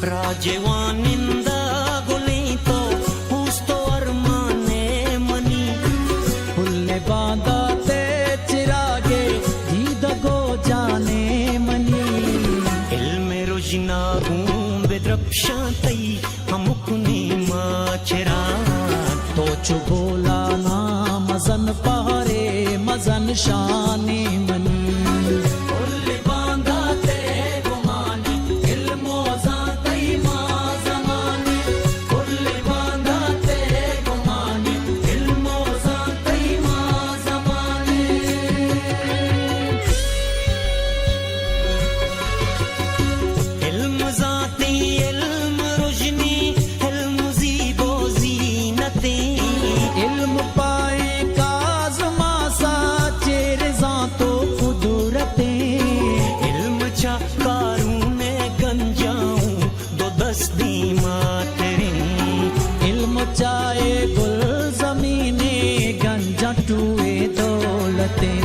راجے وانندہ گلیں تو، اوست و ارمان ئے منی۔ پل باندات ئے چراگے، دیدگ و جان ئے منی۔ علم رژنا گوں بدرپشاں تئی، ہمک نیما چراگ۔ تو چو بولانا مزن پہرے، مزن شان ئے منی۔ پل باندات ئے گمانی، علم و زانت تئی ما زمانے۔ پل باندات ئے گمانی، علم و زانت تئی ما زمانے۔ علم زانتی، علم رژنی، علم زیب و زینتیں۔ علم پائیں کازماسا چیر زانت و قدرتیں۔ علم چہ قارون ئے گنجاں دو دست دیماتریں۔ علم چہ اے گلزمین ئے گنجاں ٹوئے دولتیں۔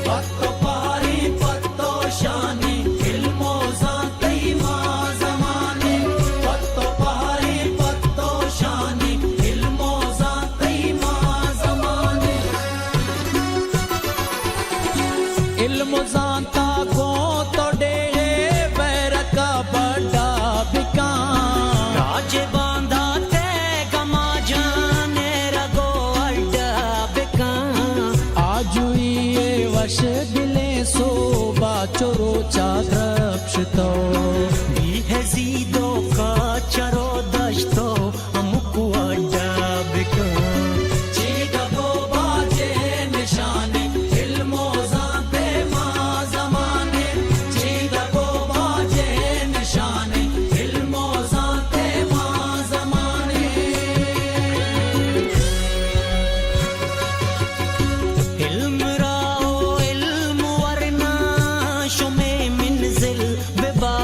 پت و پہریں پت و شانیں، علم و زانت تئی ما زمانے۔ پت و پہریں پت و شانیں، علم و زانت تئی ما زمانے۔ علم و زانتا گوں تو ڈیہہ بیرک ءَ بڈا بکن۔ راج باندات ئے گما جان ئے رگ و اڈا بکن۔ آجوئی ئے وش دلیں سوبا چو روچا درپشتو۔ بی ہزی دوکا چرو دشتو ہمکو اڈا بکن۔ چیدگ و باجے نشانے، علم و زانت ئے ما زمانے۔ چیدگ و باجے نشانے، علم و زانت ئے ما زمانے۔ علم را و علم ورنا شمے منزل ببا۔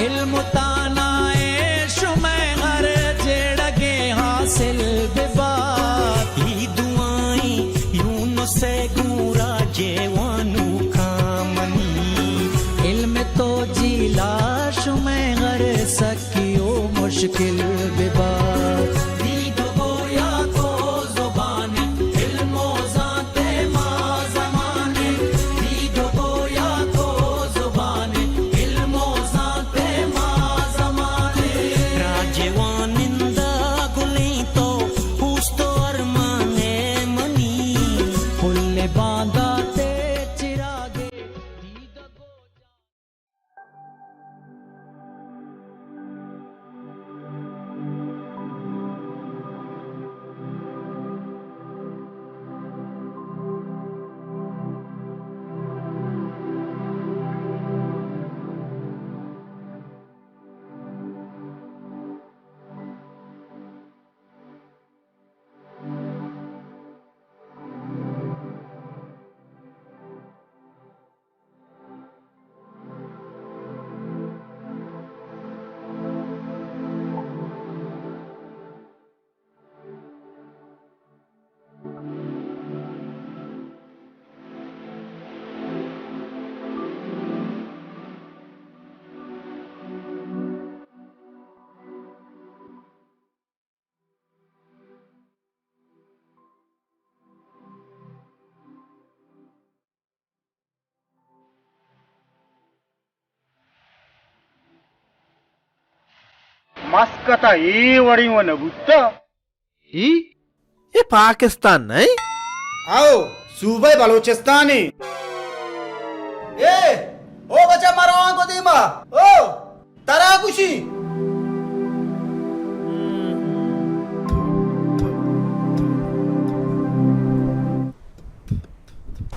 علم تانا ئے شمئے ہر جیڑگے حاصل ببا۔ اے دعائیں یونس ئے گوں راجے وانوکاں منی۔ علم تو جیلا شمئے ہر سکی و مشکل ببا۔ دید و گویا تو زبانے، علم و زانت ئے ما زمانے۔ دید و گویا تو زبانے، علم و زانت ئے ما زمانے۔ راج وانندہ گلیں تو، اوست و ارمان ئے منی۔ پل باندات ئے چراگے، دیدگ و مسکت ءَ اے وڑیں و نہ بوتہ۔ ای؟ اے پاکستان نہ ایں؟ او، صوبہ بلوچستان ایں۔ اے، او بچہ، مروان کو دیما۔ او، ترا گوشی۔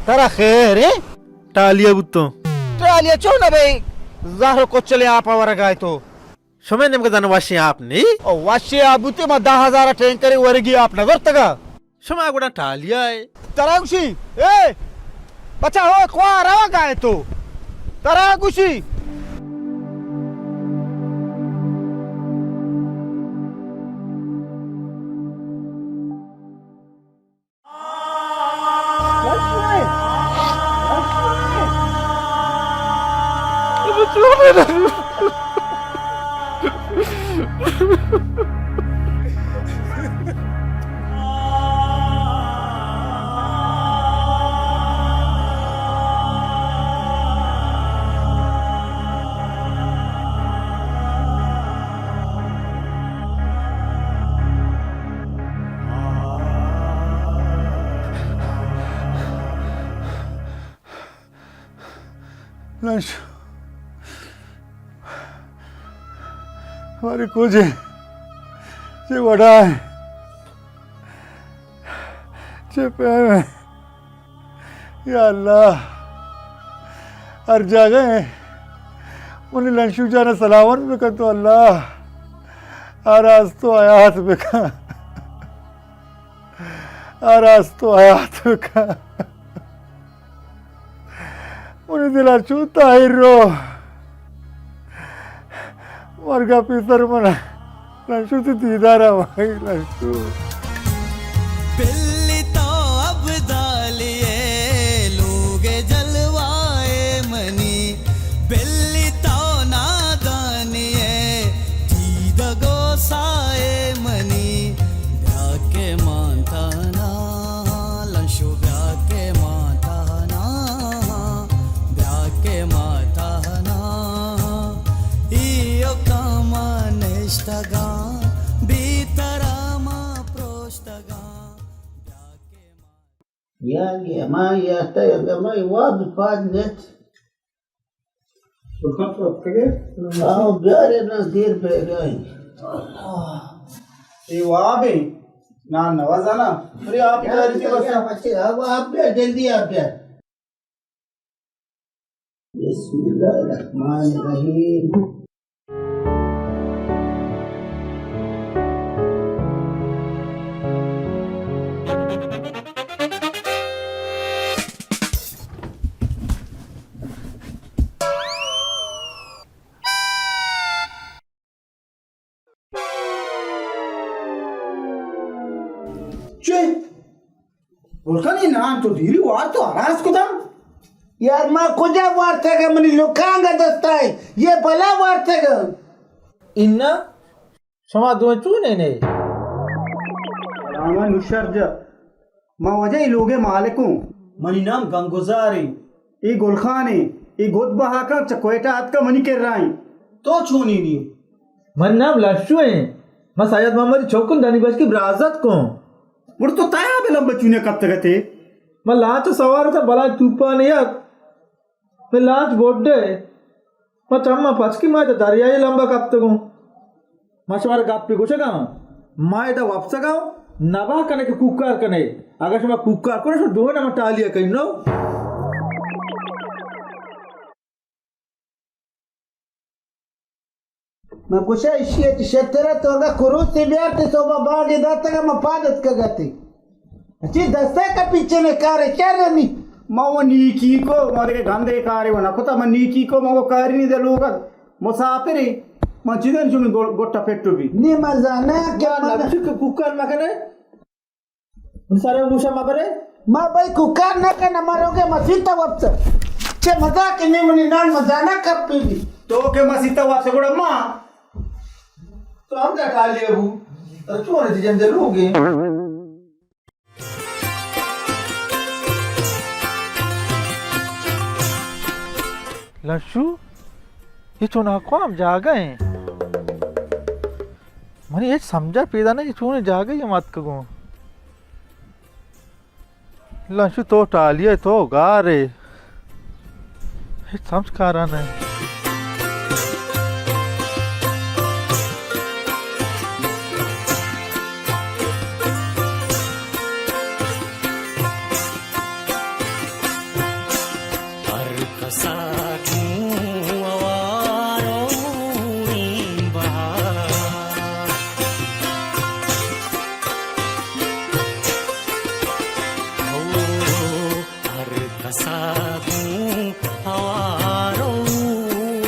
ترا خیر ایں؟ ٹالیا بوتوں۔ ٹالیا چون نہ بئے؟ زہر و کچلیں آپ ءَ ورگا ئے تو۔ شمئے نیمگا زاناں وشیں آپ نی؟ او وشیں آپ بوتے، ما دہ ہزار ٹینکر ورگی آپ نہ زرتگا۔ شما گڑا ٹالیا ئے۔ ترا گوشی، اے بچا ہو، کوا روگا ئے تو؟ ترا گوشی۔ اش، مارے کجے، چے وڑا ہے، چے پیم ہے؟ یا اللہ، ہر جاگہ ہیں، منی لنشو جانا سلاوان بکن تو اللہ، آراست و حیات بکن، آراست و حیات بکن۔ منی دلا چو تاہیر رو۔ مرگا پیسر من لنشو تی دیدارا وائی لنشو۔ بلی تو ابدالی ئے، لوگ جلوہ ئے منی۔ بلی تو نادانی ئے، دیدگ و ساہ ئے منی۔ بیا کہ مان تہنا، لنشو بیا کہ مان تہنا، بیا کہ مان تہنا، ایوکا ما نشتگاں، بی ترا ما پروشتگاں، بیا کہ ما۔ یا یہ ما یا تا یا ما واب پاد نیت۔ سلطان تو اتکگے؟ آؤ، بیارے نا، دیر بیگاہی۔ اے واب ایں؟ نان نوازانا۔ ارے آپ بیاری تھی بس۔ بچے، آپ، آپ بیار، جلدی آپ بیار۔ بسم اللہ الرحمن الرحیم۔ چے؟ گل خان، اے نان تو دیری وارت و ہلاس کتاں؟ یار، ما کجا وارتگ؟ منی لکانگ دستا ایں، یہ بلا وارتگ۔ انا، شما دوئیں چون ایں؟ سلام نوشہر جا۔ ما واجہ اے لوگ ءِ مالک اوں۔ منی نام گنگزار ایں۔ اے گل خان ایں۔ اے گد بہا کن چہ کوئٹہ اتکا منی کرا ایں۔ تو چونیں ئے؟ منی نام لشو ایں۔ من سید محمد ءِ چک اوں، دانی بچکی برازتک اوں۔ گڑا تو تیاب ءِ لمب ءَ چونیں کپتگ ات ئے؟ من لانچ ءَ سوار اتاں، بلاہیں توپانے ات۔ من لانچ بڈ ءَ، ما چماں پچ کہ ما ادا دریائے لمب ءَ کپتگ اوں۔ ما شمارا گپے گوشگ ءَ آں، ما ادا وپسگ ءَ آں، نباہ کن ئے کہ کوکار کن ئے۔ اگاں شما کوکار کن ئے، شما دوئیناں ما ٹالی ءَ کئیں نو۔ من گوشاں، ایشی ءَ چہ شتر ات تو اگاں کروسے بیارتے، سوبا باگے داتگ ءَ من پاد اتکگ ات ئے۔ اچی دست ءَ کپی چنے کارے شر نی۔ ما و نیکی کو، ما دگہ گندے کارے و نہ کتا، من نیکی کو، ما و کاری نی دے لوگ ءَ مسافرے، من چیزن چون گو-، گٹا پٹو بی۔ نی من زاناں کہ من نبشی کہ کوکار مکنے۔ من سر ءَ گوشاں مبرے۔ ما بھائی کوکار نہ کناں، ما روگے مسیت ءَ وپس۔ چہ مزاک نی، منی نان مزانا کپی بی۔ تو کہ مسیت ءَ وپس گڑا ما۔ تو ہم دا ٹالی ابو۔ تو چون تی جندے لوگے۔ لشو، اے چو ناکوام جاگہ ایں۔ منی ہچ سمجھ ءَ پیدا نہ، اے چونیں جاگہے ما اتکگ اوں۔ لشو تو ٹالی ئے، تو گار ئے۔ ہچ سمجھ کارا نہ۔ ہر کسا گوں ہوار و نیم بہار۔ او، ہر کسا گوں ہوار و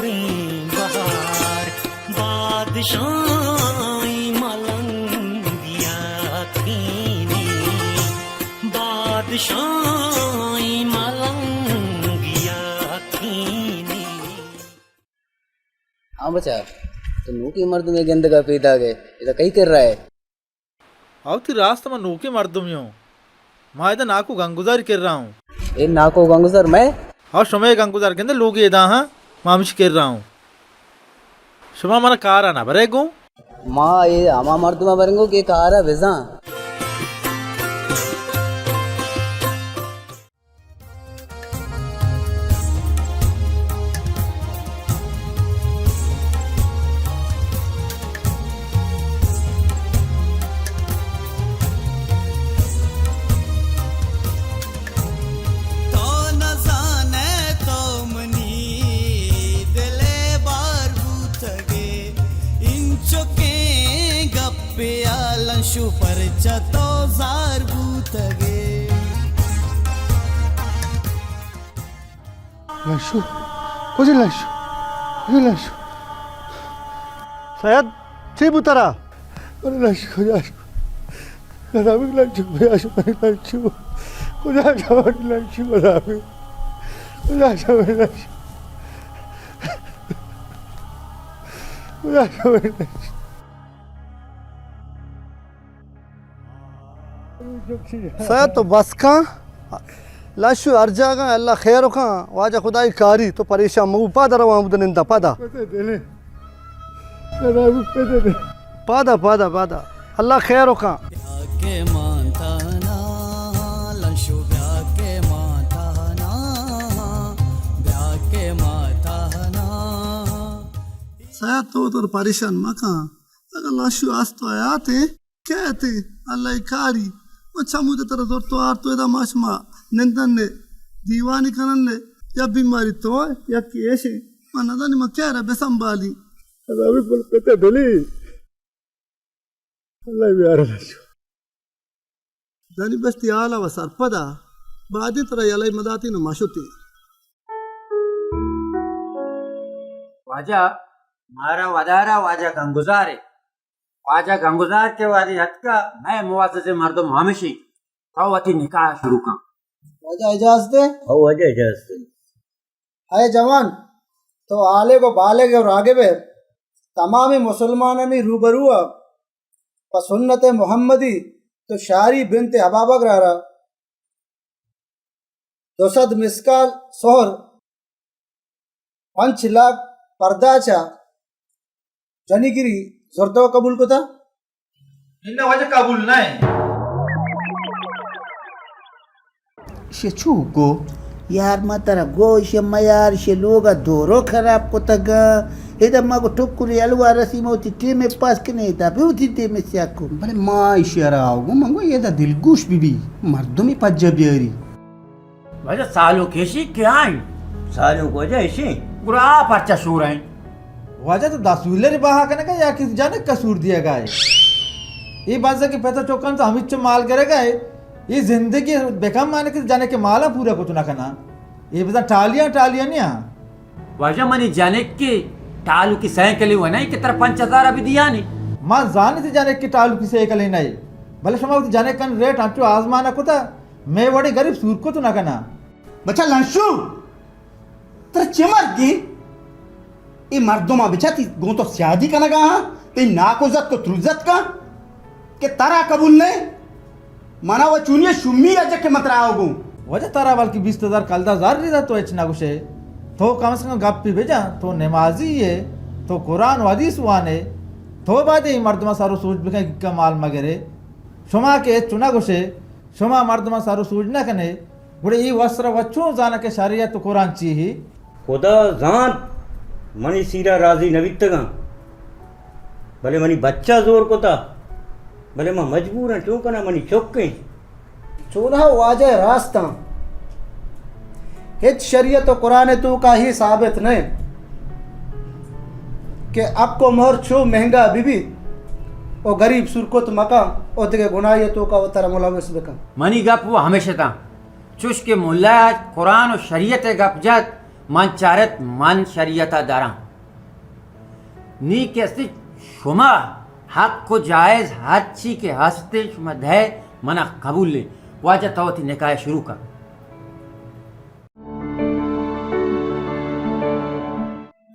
نیم بہار۔ بادشاہی ملنگ یقینی، بادشاہی ملنگ یقینی۔ ہاں بچا، تو نوکیں مردمے گندگا پیداگ ئے، ادا کئی کرا ئے؟ ہاو، تئی راست، من نوکیں مردمے اوں۔ ما ادا ناکو گنگزاری کرا اوں۔ اے ناکو گنگزار مئے؟ ہاو، شمئے گنگزار گندے لوگے ادا ہاں، ما ہمشی کرا اوں۔ شما منا کارا نہ برئے گوں؟ ما اے ہما مردما بریں گوں کہ کارا بزاں۔ پیا لنشو پرچا تو زار بوتگے۔ لنشو؟ کجا لنشو؟ کجا لنشو؟ سید، چی بوت ترا؟ ارے لنشو کجا شو؟ جناب لنشو کجا شو؟ لنشو کجا شو؟ لنشو کجا شو؟ لنشو کجا شو؟ لنشو سید، تو بس کن، لنشو ہر جاگہ اللہ خیر کن، واجہ خدائی کاری، تو پریشان مبو، پادا روان بودن اندا، پادا۔ پادا، پادا، پادا، اللہ خیر کن۔ بیا کہ ما تہنا، لنشو بیا کہ ما تہنا، بیا کہ ما تہنا۔ سید، تو تو پریشان مکن، اگاں لنشو است و حیات ایں، کئیت ایں، اللہ ءِ کاری۔ من چمود ءَ ترا زرت و آرت و ادا ما شما نندن نے، دیوانی کنن نے، یا بیماری تو ئے، یا کہ ایش ایں۔ من ندانی من کئے را بسنبالی۔ اللہ بی گل پت ءِ دلی۔ اللہ بیار لنشو۔ دانی بس تئی حال ءَ و سرپد ءَ، بعدیں ترا یلہ مداتیں نو ما شتیں۔ واجہ، مارا ودار ءَ واجہ گنگزار ءَ۔ واجہ گنگزار کہ وہدے اتکا، مئے معززیں مردم ہمشی، تو وتی نکاح شروع کن۔ واجہ اجازت ایں؟ او واجہ اجازت ایں۔ اے جوان، تو عالق و بالغ و راغب ئے، تمام مسلمانانی روبرو ءَ پہ سنت محمدی تو شاری بنت حبابگ را را دو سد مسکال سہر پنچ لاکھ پردہ چہ جنیگری زرتو قبول کتا؟ اناں واجہ قبول نہ ایں۔ ایشی چو گو؟ یار، ما ترا گو، ایشی میار، ایشی لوگ ءَ دورو خراب کتگ۔ ادا ما گو ٹکری حلوا رسی، ما وتی ٹیم پاس کنے، ادا بی وتی ٹیم سیاہ کو۔ بلے ما ایشی را گو، من گو ادا دلگوش بی بی، مردمی پجا بیاری۔ واجہ سالونک ایشی کیا ایں؟ سالونک واجہ ایشی۔ گڑا آ پرچا شور ایں؟ واجہ تو دس ویلر بہا کنگا یا کسی جنک ءَ سور دیگا ئے؟ اے بزگیں پت ءُ چکاں تو ہمینچو مال گرگا ئے؟ اے زندگی بکن، من کسی جنک ءِ مالاں پورا کت نہ کناں۔ اے بزاں ٹالیاں ٹالیاں نیاں۔ واجہ منی جنک ءِ ٹالوکی سائیکلے و نہ ایں کہ ترا پنچ ہزار ءَ بہ دیانی۔ من زاناں تئی جنک ءِ ٹالوکی سائیکلے نہ ایں، بلے شما وتی جنکانی ریٹ انچو آزمان ءَ کتا۔ مئے وڑیں گریب سور کت نہ کناں۔ بچا لنشو، ترا چے مرگی؟ اے مردماں بچا تئی گوں تو سیادی کنگا ہاں، تئی ناکو زتک و تروزتک کہ ترا قبول نہ ایں۔ منا و چونی شمی اجہ کہ من ترا آؤ گوں۔ واجہ ترا بلکہ بیست ہزار کلدار زر ریدا تو ہچ نہ گوشے۔ تو کم از کم گپی بجا، تو نمازی ئے، تو قرآن و حدیث وانے، تو باید اے مردماں سر و سوج بکن کہ مال مگرے۔ شما کہ ہچ نہ گوشے، شما مردماں سر و سوج نہ کنے، گڑا اے وسرا و چون زانا کہ شریعت و قرآن چی ہی؟ خدا زانت منی سیرا راضی نہ بیتگاں، بلے منی بچہ زور کتا، بلے من مجبوراں، چون کناں، منی چک ایں۔ چوناہا واجہ راستاں، ہچ شریعت و قرآن توکا ہی ثابت نہ کہ حق و مہر چو مہنگا بہ بیت و گریب سور کت مکن و دگہ گناہی توکا وترا ملوث بکن۔ منی گپ و ہمیش اتاں، چوش کہ ملا قرآن و شریعت گپ جت، من چارت من شریعت داراں۔ نی کہ استی شما حق و جائز ہر چی کہ ہستے شما دے، منا قبول ایں۔ واجہ تو وتی نکاح شروع کن۔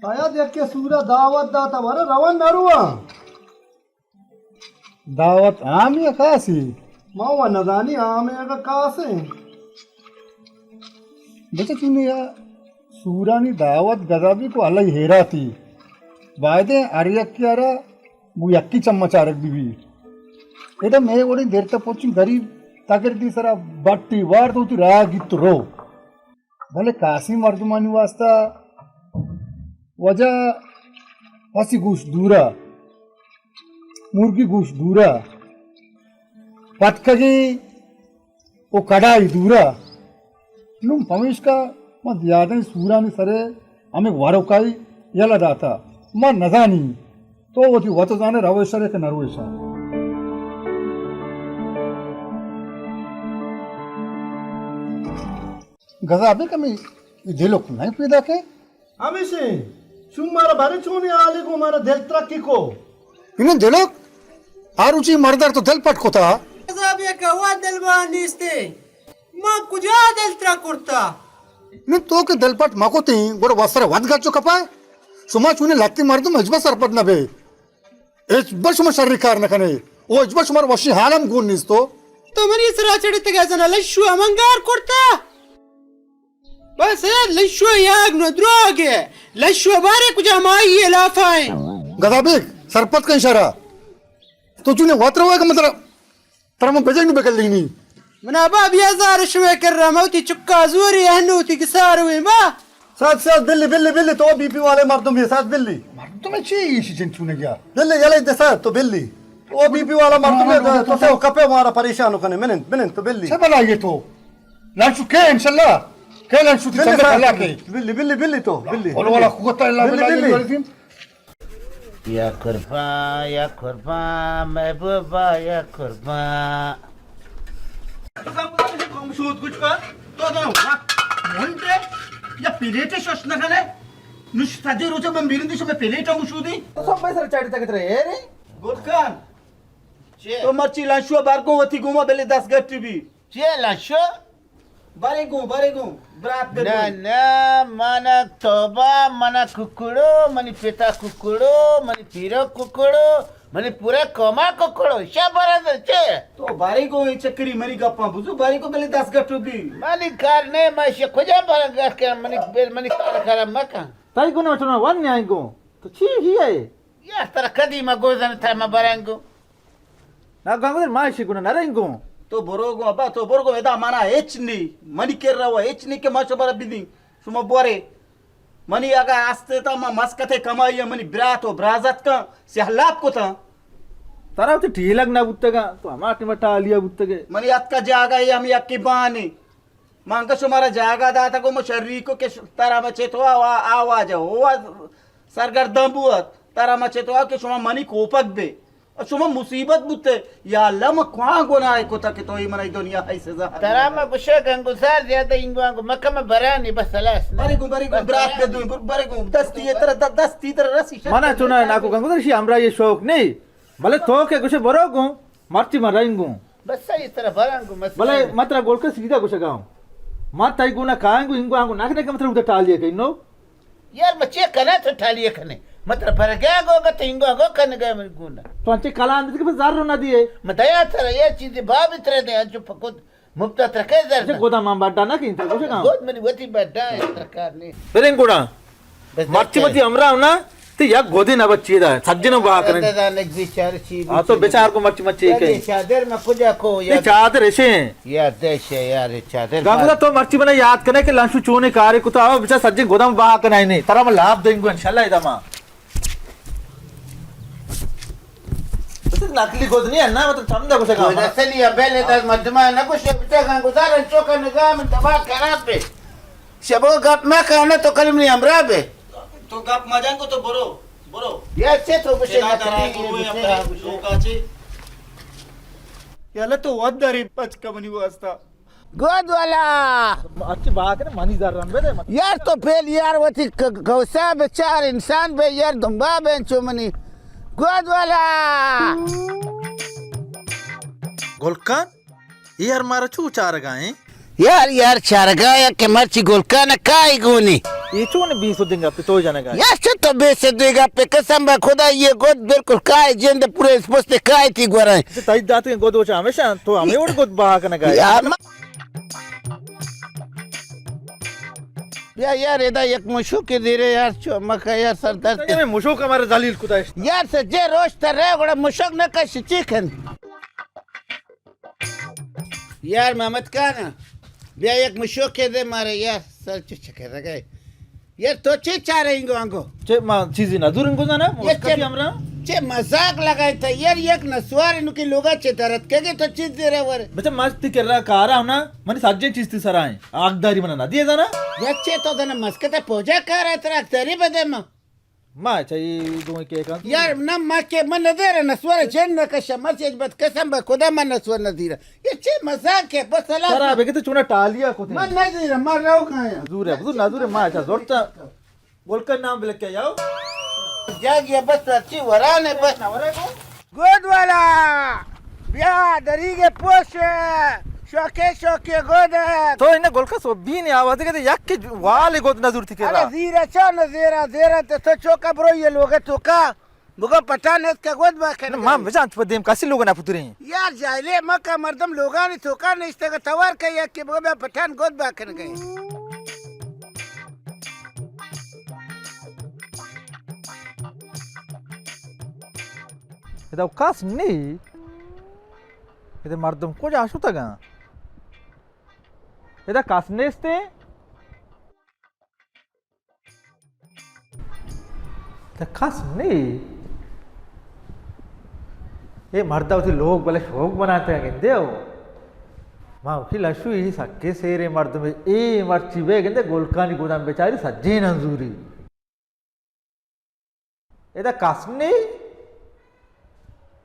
شاید یکے سورا دعوت داتا، بارے روان نہ رواں۔ دعوت عامی یا خاصی؟ ما و نزانی عامی اگا خاصیں۔ بچہ چونی یا سورانی دعوت گزابی کو اللہ ہیراتی۔ بایدیں ہر یکی را گو یکی چمچارک بی بی۔ ادا مئے وڑیں دیرتا پوچیں گریب تگردی سرا بٹی وار تو تی راہ گیت رو۔ بلے کاسیں مردمانی واسطہ واجہ پسی گوش دورا، مرگی گوش دورا، پتکگیں و کڑائی دورا۔ نوں پمیشکا من زیادہیں سورانی سرے ہمے وروکائی یلہ داتا۔ من نزانی تو وتی وت زانے رویشا کہ نرویشا۔ گزا بے کمی دلک نہیں پیدا کے۔ ہمیشہ شما مارا بارے چونے حالے کو مارا دل ترقی کو۔ انہیں دلک آروچی مردار تو دل پٹ کتا۔ گزا بے کوا دل بان نیستے۔ ما کجا دل ترا کرتا؟ نی تو کہ دلپٹ مکوتیں، گڑا وسر ود گچو کپا۔ شما چونیں لتی مردم ہچبر سرپد نہ بے۔ ہچبر شما شری کار نہ کنے۔ او ہچبر شما وشی حالم گون نیستو۔ تو منی سرا چڑتگا زنا لشو امنگار کرتا۔ بس اے لشو یاگ نو دروگ اے۔ لشو بارے کجا مائی اے لافائیں۔ گدا بیگ، سرپد کن شرا۔ تو چونیں وت روئے کہ مطلب ترا من بجنگ بکلینی۔ منا با بیازار شمے کر رہا، موتی چکا زوری ہنو تی گسار ہوئے با۔ سات سات بلی، بلی، بلی، تو بی پی والے مردم یہ سات بلی۔ مردم چی ایشی جن چونے گیا؟ بلی، یلے دسا تو بلی۔ او بی پی والا مردم ہے، تو سے کپے مارا پریشان کنے، منن، منن تو بلی۔ چه بلا یہ تو؟ لانچو کے انشاءاللہ؟ کے لانچو تی بلی چندے سات بلا بلی۔ کے؟ بلی، بلی، بلی تو، بلی۔ ولا، ولا قوت الا بلی، باللہ بلی۔ العظیم۔ یا قربان، یا قربان، محبوبا، یا قربان۔ کم شود کچھ کر، تو تو منڈے یا پلیٹ شش نہ کنے۔ نش سجے روچے من بیرن دی شمے پلیٹ مشودی۔ تو سب پیسہ چاڑی تک رہے رے۔ گل خان۔ چے؟ تو مرچی لانشو بار کو وتی گوما بلے دس گٹی بی۔ چے لانشو؟ بارے گوں، بارے گوں، برات نہ، بگوں۔ نہ، من توبہ، من ککڑو، منی پتا ککڑو، منی پیرو ککڑو، منی پورا قوما ککڑو، شب برادر چے؟ تو بارے گوں، اے چکری منی گپاں بزو، بارے گوں بلے دس گٹو بی۔ منی کار نے، من شے کجا برا گٹ کر، منی بل، منی کار خراب مکن۔ تئی گوں تو نہ ون نیائیں گوں، تو چی ہی ہے؟ یار، ترا کدی ما گوزن ترا ما برنگو۔ نا گنگو در ما اشی گنا نرنگو۔ تو برو گو ابا، تو برو گو، ادا منا ہچ نی، منی کر روا ہچ نی کہ ما شمارا بدی، شما بورے۔ منی اگا استے تا ما مسکتے کمائی، منی برات و برازت کن سیاہ لاپ کتا۔ ترا وتی ٹیلگ نہ بوتگا، تو ہما ٹیما ٹالیا بوتگے۔ منی اتکا جاگا یہ ہم یکی بانی۔ من کہ شمارا جاگہ داتگ و مشریکو کہ ش-، ترا مچے تو آ-، آ-، آواز ہوا سرگردان بوت، ترا مچے تو آ کہ شما منی کوپگ بے، شما مصیبت بوتے۔ یا اللہ، من کواں گناہ کتا کہ تو ای منی دنیا ای سزا۔ ترا ما گشے گنگزار زیادہ اینگو آنگو مکم برانی بس خلاص۔ بری گو، بری گو، برات بدون، بر-، بری گو، دستی ترا، د-، دستی ترا رسی شر۔ منا چونا ناکو گنگزار شی ہمراہ یہ شوق نہیں۔ بلے تو کہ گوشے برو گوں، مرچی من رئیں گوں۔ بس صحیح، ترا براں گوں، مسئلہ بلے نہیں۔ من ترا گولکا سیدھا گوشگا ہوں۔ من تئی گونا کائیں گوں، انگو آنگو نہ کنے کہ من ترا ادا ٹالی کئی نو۔ یار، من چے کناں تو ٹالی کنے؟ من ترا برگا گو گا تو انگو آنگو کنگا من گونا۔ تو انچے کلام بیت کہ بس زر نہ دیے۔ من دیا ترا یہ چیزی باب ترا دے، انچو پکود مفت ءَ ترا کئے زر اچھا، دنت؟ گودا من بڈا نہ کئیں، ترا گوشگاں۔ گود منی وتی بڈا ایں، ترا کار نیں۔ بریں گڑا۔ بس مرچی دیکھیں۔ وتی ہمراہ ہونا، تی یک گودے نہ بچی دا، سجنوں بہا کریں۔ دادا نک بیچار چی آ تو بیچار کو مرچی مرچی کئیں۔ دے چادر میں کجا کو تی یار۔ چادر ایشے ہیں۔ یار دیشے یار، چادر گنگو دا تو مرچی بنا یاد کنے کہ لانشو چونے کارے کتا، آو بچار سجن گودام بہا کنا ہی نہیں۔ ترا من لاپ دیں گو انشاءاللہ ادا ما۔ بس نقلی گود نہیں ہے نا، مطلب چم دا گوشے گود گا۔ اصلی ہے، پہلے دس مردمان نہ گوشے، بچا گاں گزار انچو کا نگاہ من دماغ خراب بے۔ شبو گپ مہ کن تو کلم نہیں ہمراہ بے۔ تو گپ مہ جان کو تو برو، برو۔ یہ اچھے تو گوشے تیرا نقلی درا تو گوشے، ہوئے ہاں، اپنے گوشے۔ لوگ آچے۔ یا اللہ تو ود داری پچ کمنی واسطہ۔ گود والا۔ اچھے بات ہے نا، منی زر رن بدے مت۔ یار تو پہل یار وتی ک-، کوسا بچار انسان بے یار دنبا بے چو منی۔ گود والا۔ گلکان، یار مارا چو چارگا ہیں؟ یار، یار چارگا یا کہ مرچی گلکان کائی گونی۔ یہ چون بیس دنگا پہ تو جنگا؟ یار چو تو بیس دنگا پہ قسم بہ خدا یہ گود بالکل کائی جند پورے اس پست کائی تی گورائیں۔ تائی دات کے گود وچا ہمیشہ تو ہمیں اور گود بہا کنگا ہے۔ یار، بیا یار، ادا یک مشوکے دیرے یار، چو مکہ یار، سر درد۔ یہ مشوک ہمارے ذلیل کتا ہے۔ یار، سجے روش تر رہے، گڑا مشوک نہ کش، چی کن؟ یار، محمد خان، بیا یک مشوکے دے مارے یار، سر چو چکر رگے۔ یار، تو چے چارے انگو آنگو؟ چے ما چیزی نہ دور انگو زانا، یہ موسکا چے، بھی ہمرا۔ چے مذاق لگائے تھا یار، یک نسوار انو کے لوگا چے درد کے گے تو چیز دے رہا ور۔ بچہ ما تی کر رہا کارا ہونا، منی سجے چیز تی سرائیں۔ آگ داری منا نہ دیے زانا۔ یار چے تو دنا مسکتا پوجا کارا ترا اکتری بدے ما۔ ما چہ اے دوئیں کیکاں یار، نہ ما کہ من نہ دیرا نسوار جن نہ کشا، مرچی اچ بد قسم بہ خدا من نسوار نہ دیرا۔ اے چے مذاق ہے؟ بس سلام۔ ترا بگے تو چونا ٹالیا کتے۔ من نہ دیرا، ما رو کھایا۔ زور ہے، بزور نہ زور ہے، ما چا زورتا۔ گلکن نام بلکہ یاو۔ جاگی بس چی ورانے بس۔ گود والا، بیا دریگے پوش، شوکے شوکے گود۔ تو انہیں گلکن سو بین آواز کے یک وال گود نہ زورتی کے ارے را۔ زیرا چا نہ زیرا، زیرا تے تو چوکا برو یہ لوگے توکا۔ بگو پٹھان اتکا گود با کن۔ ما بجان تو دیم کسی لوگ نہ پتریں۔ یار جاہلے مکہ، مردم لوگانی توکا نشتگ، توار کہ یک کہ بگو بیا پٹھان گود با کن گئے۔ ادا کس نی۔ ادا مردم کجا شتگاں؟ ادا کس نیستے۔ تو کس نی۔ اے مردا وتی لوگ بلے شوک بناتے گندے ہو۔ ما وتی لشو ہی سکے سیرے مردمے، اے مرچی بے گندے گلکانی گودام بیچاری سجین انزوری۔ ادا کس نی۔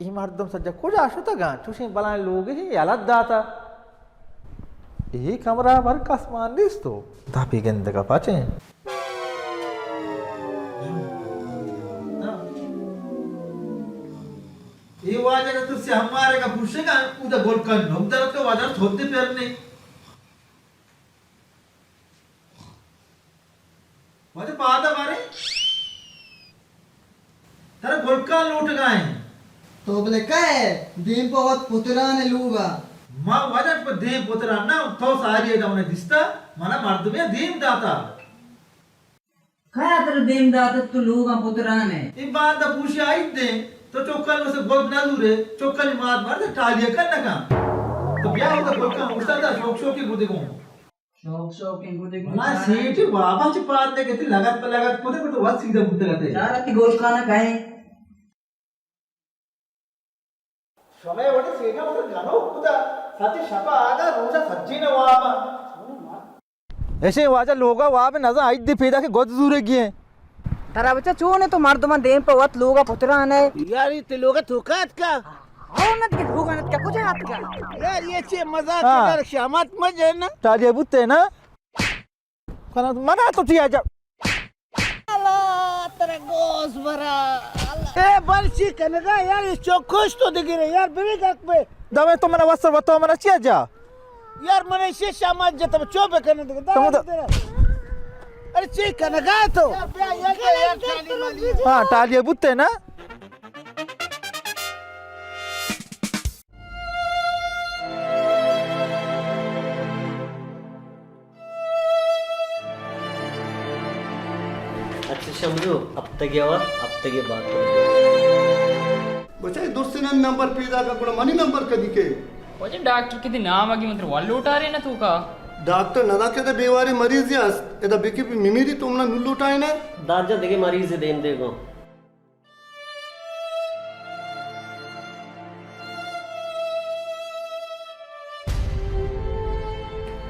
اے مردم سجا کجا شتگاں؟ چوشیں بلائیں لوگے یلہ داتا۔ اے کمرہ بر کس مان نیستو۔ داپی گندگا پچیں۔ اے واجہ تو سے ہمارے کا پوچھے گا، ادا گلکن نوک درد کا واجہ تھوتے پر نہیں۔ واجہ پادا بارے؟ ترا گلکان لوٹگا ایں۔ تو بلے کئے؟ دیم پہ وت پتران لوگا۔ ما واجہ پہ دیم پتران نہ، تو ساری ادا انہیں دستا، منا مردمے دیم داتا۔ کیا ترا دیم داتا تو لوگا پتران ہے؟ اے باندا پوشی آئیت دیں، تو چکل وسے گد نہ دورے، چکلی مات مرد ٹالیہ کن نہ کن۔ تو بیا ہوتا گلکان اوشتا دا شوک شوکی گدے گوں۔ شوق شوق انگو دے گو منا سیٹھ وابا چہ پاد دے گتی لگت پہ لگت کتے گو تو وت سیدھا بوتگ اتے۔ چارا تی گوش کانا کئے؟ شمے وڑے سیٹھا وڑے گنوک کتا، سچ شپا آگا روچا سجین وابا۔ ایشیں واجہ لوگا واب نزا آئی دی پیدا کہ گد زورے گیے۔ ترا بچا چون ہے تو مردمان دیم پہ وت لوگا پتران ہے۔ یار، یہ تے لوگا توکا اتکا؟ ہاں، نت کے لوگا نت کے کجا اتکا؟ یار، یہ چے مزاق ہاں۔ یار، شامات مجے نا۔ ٹالیا بوتے نا۔ کنا منا تو تیا جا۔ اللہ، ترا گوس برا۔ اللہ۔ اے بل چی کنگا یار، یہ چوکوش تو دگرے یار، بری گک پہ۔ دمے تو منا وسر وتو منا چیا جا۔ یار، من ایشی شامات جتم، چو بکن دگہ۔ تمو دا۔ ارے، چی کنگا تو؟ یار، بیا، یار، بیا، یار، ٹالی مالی۔ ہاں، ٹالی بوتے نا۔ اچھا شمجو، ہفتگی آور، ہفتگی بعد۔ بچہ، درستیں نمبر پیدا کا، گڑا منی نمبر کدی کے؟ واجہ ڈاکٹر کدی نام آگی مندر ول لوٹارے نا تو کا؟ ڈاکٹر ندا کے دا بیواری مریض یاس، ادا بکی بی میمیری تو منا نو لوٹائے نا؟ دار جا دگے مریض دیم دے گو۔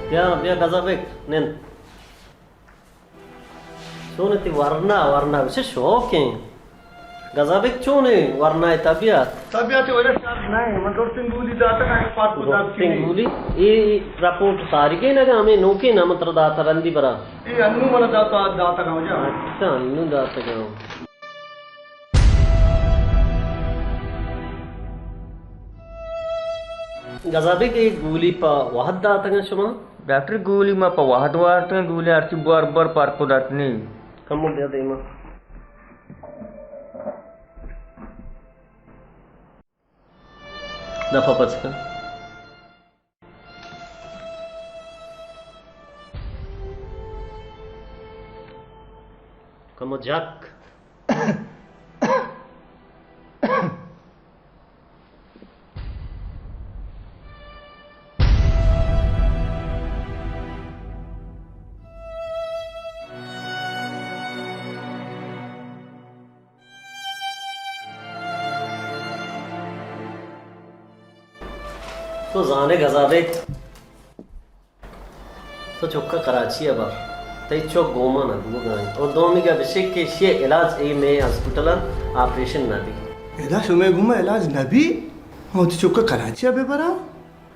بیا، بیا، گزا بک، نند۔ چون تی ورنا، ورنا، بچے شوق ہیں۔ گزا بک چون ہے، ورنا ہے طبیعت؟ طبیعت وجہ شر نہیں، من درستیں گولی داتا ہے، پاک کو داتا درستیں گولی، اے رپورٹ ساری کے نگا ہمیں نوکے نام تر داتا رندی برا۔ اے انو منا داتا، داتا کا وجہ۔ اچھا، انو داتا کا۔ گزا بک، اے گولی پہ وہد داتگ انت شما؟ ڈاکٹر، گولی ما پہ وہد وارتگ، گولی ہرچی بر بر پر کدت نی۔ کمو بیا دیما۔ دفعہ پچ کن۔ کمو جک۔ تو زانے گزا بیت، تو چکا کراچی ء بر، تئی چک گوما نہ بوگا انت۔ او دومی گپ اش کہ ایشی ءِ علاج اے مئے ہاسپٹل ءَ آپریشن نہ بی۔ ادا شمئے گوما علاج نہ بی؟ من وتی چک ءَ کراچی ءَ بہ براں؟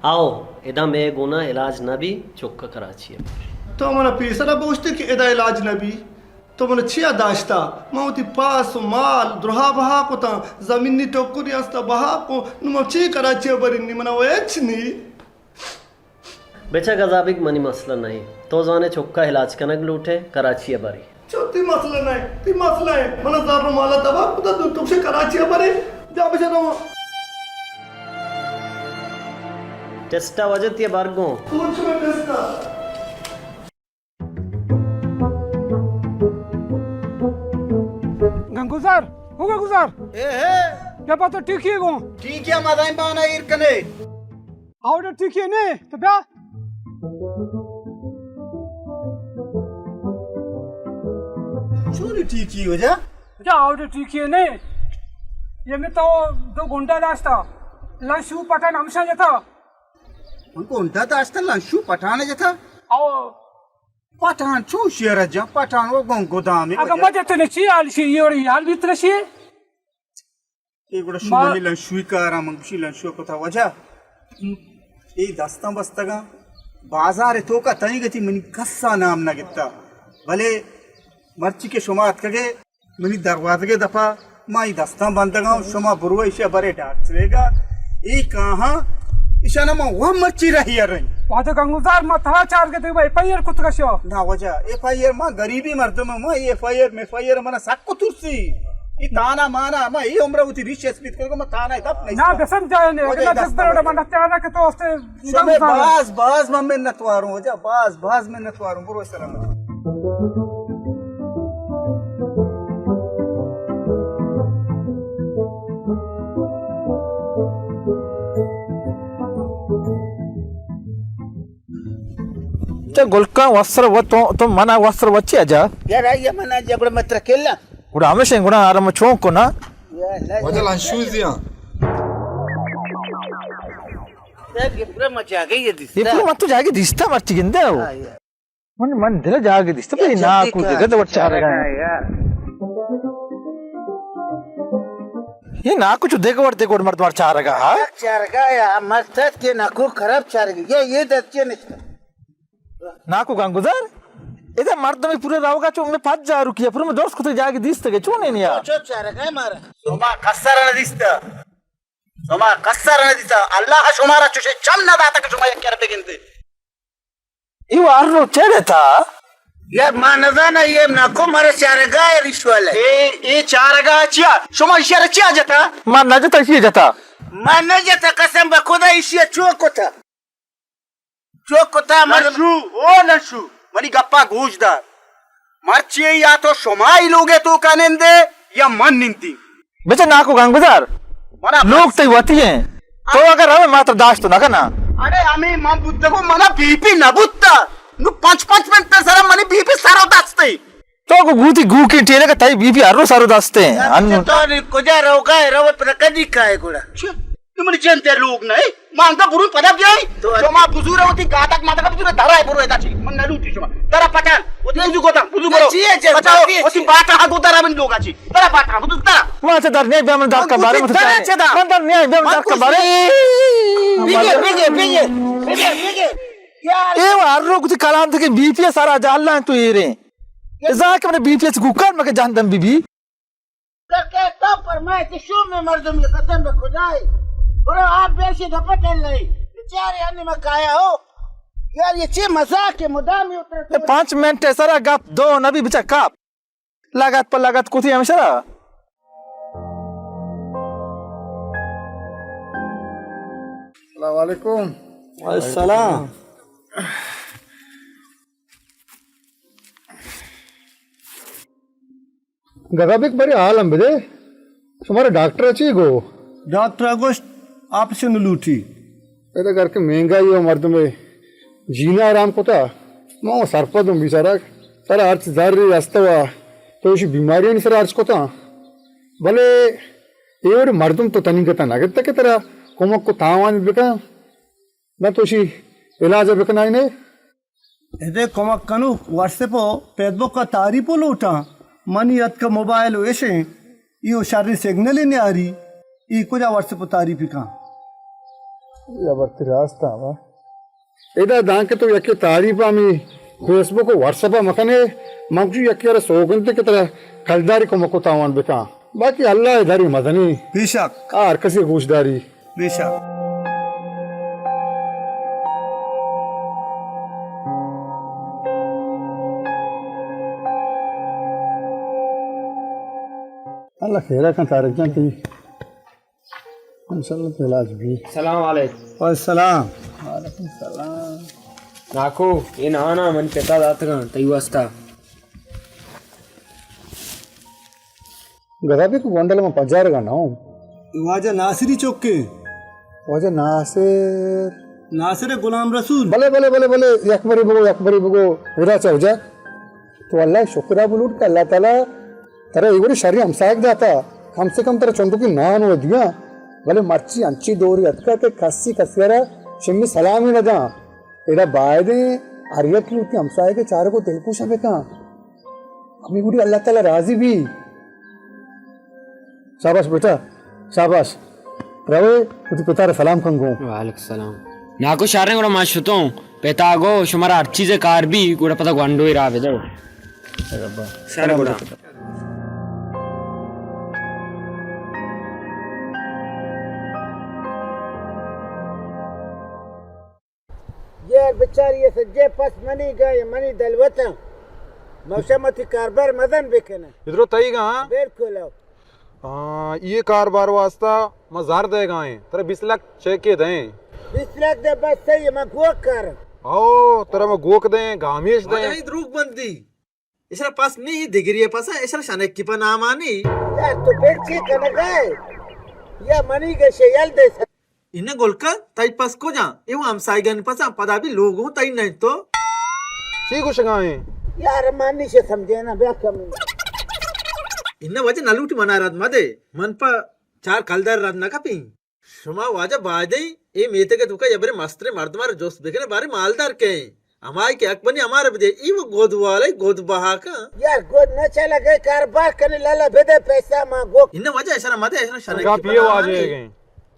آؤ، ادا مئے گونا علاج نہ بی، چک ءَ کراچی ءَ بر۔ تو منا پیسرا بوشتے کہ ادا علاج نہ بی؟ تو منا چیا داشتا؟ من وتی پاس و مال درہا بہا کتاں، زمینی ٹکری استا بہا کو، نو من چی کراچی ءَ برینی؟ منا و ہچ نی۔ بچک عذابیگ، منی مسئلہ نہ انت۔ تو زانے چکا علاج کنگ لوٹے، کراچی ءَ برے۔ چو تی مسئلہ نہ انت، تی مسئلہ انت۔ من زر و مالا تباہ کتا، تو چکشے کراچی ءَ برے، جا بچا رواں۔ ٹیسٹا وجہ تی برگوں۔ کون چمے ٹیسٹا؟ گنگوزار، ہو گنگوزار۔ اے ہے۔ بیا پتہ ٹیکی گوں۔ ٹیکی ہم ادائیں بانا ایر کنے۔ آوڑے ٹیکی نے، تو بیا۔ چونی ٹیکی وجہ؟ بیا آوڑے ٹیکی نے۔ یہ میں تو دو گنڈا داشتا۔ لشو پٹن ہمشا جتا۔ من گنڈا داشتا، لشو پٹان جتا؟ او۔ پٹان چو شیر جا، پٹان وہ گوں گدامے اگا وجہ۔ مجھے تو نے چی حال شی، یہ اور حال بھی ترشی۔ اے گڑا ما شمانی لنشوئی کاراں، من گوشی لنشو کتا وجہ۔ اے دستاں بستگاں، بازار توکا تنیگتی منی کسا نام نہ گپتا۔ بلے مرچی کہ شما اتکگے منی دروازگے دپا، ما اے دستاں بندگاں، شما برو ایشی برے ڈاکٹرے گا۔ اے کاہاں ایشانا ما وہ مرچی رہی رہی۔ واجہ گنگوزار، ما ترا چار گتے، ایف آئی آر کتگا شو۔ نا وجہ، ایف آئی آر، ما غریبی مردم، ما F I R, F I R منا سک ترسی۔ اے تانا مانا، ما اے عمر وتی ریش اسپیت کرگا، ما تانا دپ نہیں۔ نا، بسم جائے نے، وجہ اگر دست دس بروڑا بندگاں۔ من تیارا کہ تو استے شمے نگم سارا۔ باز، باز من منت واروں، وجہ باز، باز منت واروں، برو سلامت۔ چہ گلکان وسر و تو، تو منا وسر وچی اجا؟ یار، آئی منا جا گڑا متر کلا۔ گڑا ہمیشہ گڑا آرام چون کنا؟ وجہ لنشوزیاں۔ یار، یہ پورا ما جاگہ یہ دیستا۔ یہ پورا ما تو جاگہ دیستا مرچی گندے ہو۔ ہاں، یار۔ من، من دل جاگہ دیستا، بھئی، ناکو دگہ دور چارگا ہے۔ یہ ناکو چو دگہ وڑ، دگہ وڑ مردم چارگا، ہاں؟ چارگا یا مرتد کے ناکو خراب چارگا۔ یہ، یہ دستی نشتا۔ ناکو گنگوزار، ادا مردم پورے روگا چو میں پد جارو کیا، پورے میں درست کتے جاگہ دیستگے، چون ہے نیا؟ چو چارگا مارا۔ شما کسر نہ دیستا۔ شما کسر نہ دیستا۔ اللہ شما را چوشے چم نہ داتا کہ شما یک کر بگندے۔ ایو ہر رو چڑتا۔ یار ما نزانا یہ ناکو مارا چارگا ہے ریش والا۔ اے، اے چارگا چیا؟ شما اشارہ چیا جتا؟ ما نہ جتا، اشی جتا۔ ما نہ جتا، قسم بخدا اشی چو کتا۔ چک کتا من۔ لشو، او لشو، منی گپا گوش دار۔ مرچی یا تو شما ای لوگے توکا نندے یا من نندی۔ بچہ ناکو گنگوزار، منا لوگ تئی وتی ہیں۔ تو اگر روے ما تر داشت نہ کنا۔ ارے ہمیں من بوتگو، منا بی پی نہ بوتا۔ نو پنچ پنچ منٹ سرا منی بی پی سر و دستی۔ تو کو گوتی گوکی ٹیلے کا تئی بی پی ہر رو سر و دستے ہیں۔ انو۔ تو کجا روگا ہے، رو پر کدی کائے گڑا۔ تو منی جند ءِ لوگ نہ ئے۔ ما انگا برو پدا بیائی۔ تو شما بزور وتی گادک مادک بزور درائے برو ادا چی۔ من نہ لوٹی شما۔ درا پٹان۔ وتی بزور گوتا، بزور برو۔ چی ہے جند؟ بچاؤ، چی ہے؟ وتی باٹا ہا گو درا من لوگا چی۔ درا باٹا، بزور درا۔ ما چہ در نیائی بیا من در کبارے من درا چدا۔ من در نیائی بیا من در کبارے۔ بیگے، بیگے، بیگے۔ بیگے، بیگے۔ یار۔ اے ہر رو کتی کلام تھے کہ بی پی سارا جہلا تو ایرے۔ ازا کہ من بی پی ایس گوکار مکہ جہندم بی بی۔ در کہ تو فرمائے کہ شوم مردم یہ قسم بہ خدائے۔ برو آپ بیشی دپا ٹل لئی۔ بیچارے ہنی ما کایا ہو۔ یار یہ چی مذاق ہے، مدام یہ اترے۔ اے پانچ منٹ ہے سرا گپ دو نبی بچا کپ۔ لگت پر لگت کتی ہمیشہ را۔ السلام علیکم۔ وعلیکم السلام۔ گگا بک برے حال ہم بدے۔ شمارا ڈاکٹر ءَ چی گو؟ ڈاکٹر ءَ گوشت آپریشن لوٹی۔ ادا کر کہ مہنگائی و مردم جینا حرام کتا۔ ما سرپد ہوں بیچارہ۔ سر ہرچ زر ہست و تو ایشی بیماریانی سر ہرچ کتا۔ بلے اے وڑ مردم تو تنی گتا نہ گتا کہ ترا کمک کو تاوان بکن۔ نہ تو ایشی علاج بکنائینے۔ ادے کمک کنوک واٹس ایپ و فیس بک ء تعریف و لوٹاں۔ منی اتک موبائل و اشیں، ای و شریں سگنل نیاری، ای کجا واٹس ایپ و تعریف کن؟ یا برتی راست آ۔ ادا دانکہ تو یکے تعریف ہمے فیس بک و واٹس ایپ ء مکنے، من گوشی یکے ء را سوگند کہ ترا کلداری کمک و تاوان بکاں۔ باقی اللہ ء داری مزنی۔ بے شک۔ آ ہر کسی گوش داری۔ بے شک۔ اللہ خیرہ کن طارق جان تئی۔ انشاءاللہ تو علاج بی۔ سلام علیکم۔ وعلیکم السلام۔ ناکو، اے نانا من پتا داتگاں تئی واسطہ۔ گدا بی کو گونڈل من پجارگا نہ ہوں۔ واجہ ناصری چوکے۔ واجہ ناصر۔ ناصر غلام رسول۔ بلے، بلے، بلے، بلے، یک بری بگو، یک بری بگو۔ ادا چا ہو جا۔ تو اللہ شکر ء بلوٹ کہ اللہ تعالی ترا اے وڑیں شریں ہمساہگ داتا، کم سے کم ترا چنڈوکیں نان و دیاں، بلے مرچی انچیں دورے اتکا کہ کسی کسی ء را شمی سلامی نہ داں۔ ادا بائدیں ہر یکے وتی ہمساہگ ء چارگ و دلگوش بکاں۔ ہمے وڑی اللہ تعالی راضی بی۔ شاباش بیٹا، شاباش۔ روے، وتی پتا را سلام کن گوں۔ وعلیکم السلام۔ ناکو شریں گڑا ما شتوں۔ پتا گو شمارا ہر چیزے کار بی، گڑا پدا گونڈوے راہ بدے۔ شر گڑا۔ یار بچاری یہ سجے پس منی گا، یہ منی دلوتاں۔ موشم تی کاربار مزن بکنن۔ ادرو تئی گا، ہاں؟ بالکل ہو۔ ہاں، یہ کاربار واسطہ ما زر دے گائیں۔ ترا بیس لاکھ چیک کے دیں۔ بیس لاکھ دے بس صحیح ہے، ما گوک کر۔ او، ترا ما گوک دیں، گامیش دیں۔ واجہ دروگ بندی۔ اشرا پس نہیں، دگری پس، اشرا شنکی پا نامانی۔ یار تو بیر چی کنگائے؟ یا منی گشے یل دے سر۔ انہ گل کن، تئی پس کجا؟ اے وَ ہمسائیگانی پساں، پدا بھی لوگ ہوں تئی نہ تو۔ چی گوشگا ایں؟ یار، من نشے سمجھے نا، بیا کم۔ انہ واجہ نہ لوٹی منا رد مدے، من پہ چار کلدار رد نہ کپیں۔ شما واجہ بایدیں اے میتگ ء توکا یبرے مستریں مردمار جست بکنے، بارے مالدار کئے؟ ہمائی کہ حق بنی ہمارا بدے، ای وہ گود والے گود بہا کن۔ یار، گود نہ چلے گئے، کاروبار کنے، لالا بدے پیسہ ما گو۔ انہ واجہ اشرا مدے، اشرا شرک کا پیے واجہ گئے۔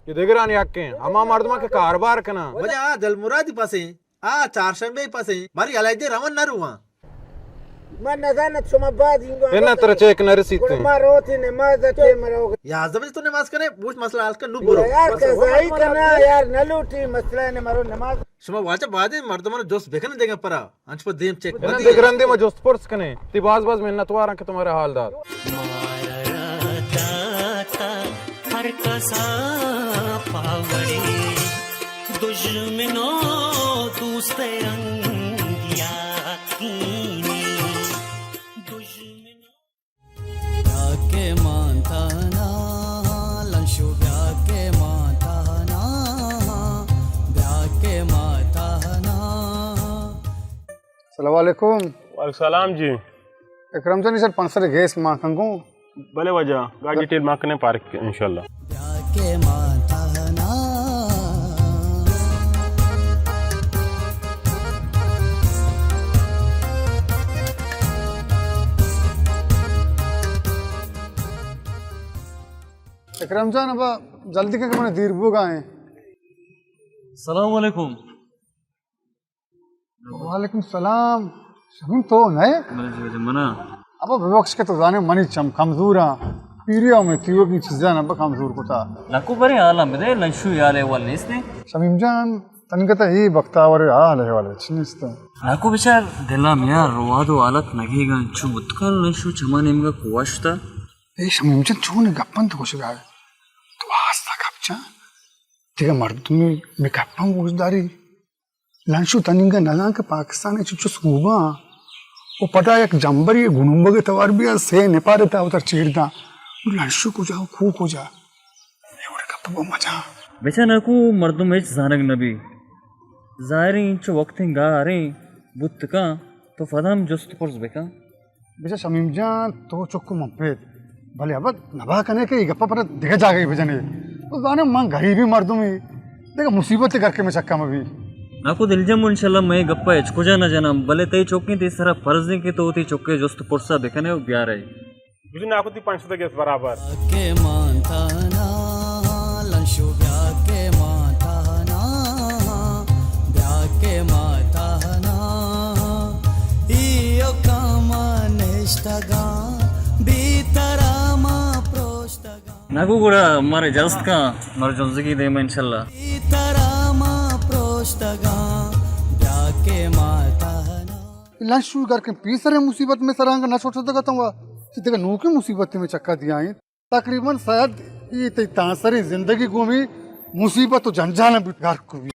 یہ دگرانی حق ہیں، ہما مردماں کہ کاروبار کنا۔ واجہ آ دل مرادی پسیں، آ چارشنبے پسیں، باری علیحدے روان نہ رواں۔ من نزانت شما بعد اینگو انہ ترا چیک نہ رسیت۔ ما روتی نماز تے مرو۔ یازدہ بجے تو نماز کنے، بوش مسئلہ حل کن، نو برو۔ یار قضائی کنا، یار نہ لوٹی مسئلہ نے مرو نماز۔ شما واجہ بعد مردمان جست بکن دیگا پرا۔ انچ پہ دیم چیک انہ مدی۔ دگرندے ما جست پرس کنے۔ تی باز باز منتواراں کہ تو مارا حال دات۔ مارا داتا ہر کسا پاوڑی، دژمنو دوست رنگیا کینی۔ دژمنو بیا کہ ما تہنا، لنشو بیا کہ ما تہنا، بیا کہ ما تہنا۔ السلام علیکم۔ وعلیکم السلام جی۔ اکرم جان، سر پنسر گیس مان کنگوں۔ بلے واجہ، گاڑی ٹیل مان کنے پارک انشاءاللہ۔ بیا کہ ما تہنا۔ اکرم جان، ابا جلدی کن کہ من دیر بوگا ہیں۔ السلام علیکم۔ وعلیکم السلام۔ شمیم تو نئے؟ بلے جی، بلے منا۔ ابا ببخش کہ تو زانے منی چم کمزور ہاں۔ پیری ہمیں تیوگی چیزاں ابا کمزور کتا۔ نکو برے حالاں بدے، لنشو یالے احوال نیست نے۔ شمیم جان، تنگتا ہی بختاور حال احوال چی نیست۔ نکو بچار دلا میار رواد و حالت نگیگا چو بتکن لنشو چما نیمگا کواشتا۔ اے شمیم جان چون گپن تو گوشگا؟ تو آستا گپ جان۔ دیگہ مردمی می گپاں گوش داری۔ لنشو تنینگا نزان کہ پاکستان چچو سوباں و پدا یک جمبری گنومبگ توار بیا سے نپارے تا وتر چیر داں۔ لنشو کجا و کو کجا؟ اے وڑ گپ گو مجا۔ بچا نکو مردم ہچ زانگ نبی۔ ظاہریں انچو وقتیں گاریں بوت کن تو پدا ہم جست پرس بکن۔ بچا شمیم جان، تو چک من پیت، بلے ابد نبا کنے کہ اے گپا پر دگہ جاگہے بجنے۔ تو زانے من غریبیں مردمے، دگہ مصیبت گھر کے میں چکا مبی۔ ناکو دلجم، انشاءاللہ مئے گپ ءَ ہچ کجا نہ جناں، بلے تئی چکیں تئی سرا فرض ایں کہ تو وتی چک ءِ جست ءُ پرس ءَ بکن ئے ءُ بیار ئے۔ بجو ناکو تئی پنچ سد گس برابر۔ بیا کہ ما تہنا، لنشو بیا کہ ما تہنا، بیا کہ ما تہنا، ایوکا ما نشتگاں، بی ترا ما پروشتگاں۔ ناکو گڑا مارا اجازت کن، مارا جنزگی دیم انشاءاللہ۔ ترا ما پروشتگاں، بیا کہ ما تہنا۔ لنشو گر کہ پیسریں مصیبت مئے سرا انگا نہ شتگ اتاں وا، چہ دگہ نوکیں مصیبت مئے چکا دیا انت۔ تقریباً شاید اے تئی تانسریں زندگی گوں مئے مصیبت ءُ جنجالاں بیت غرق بی۔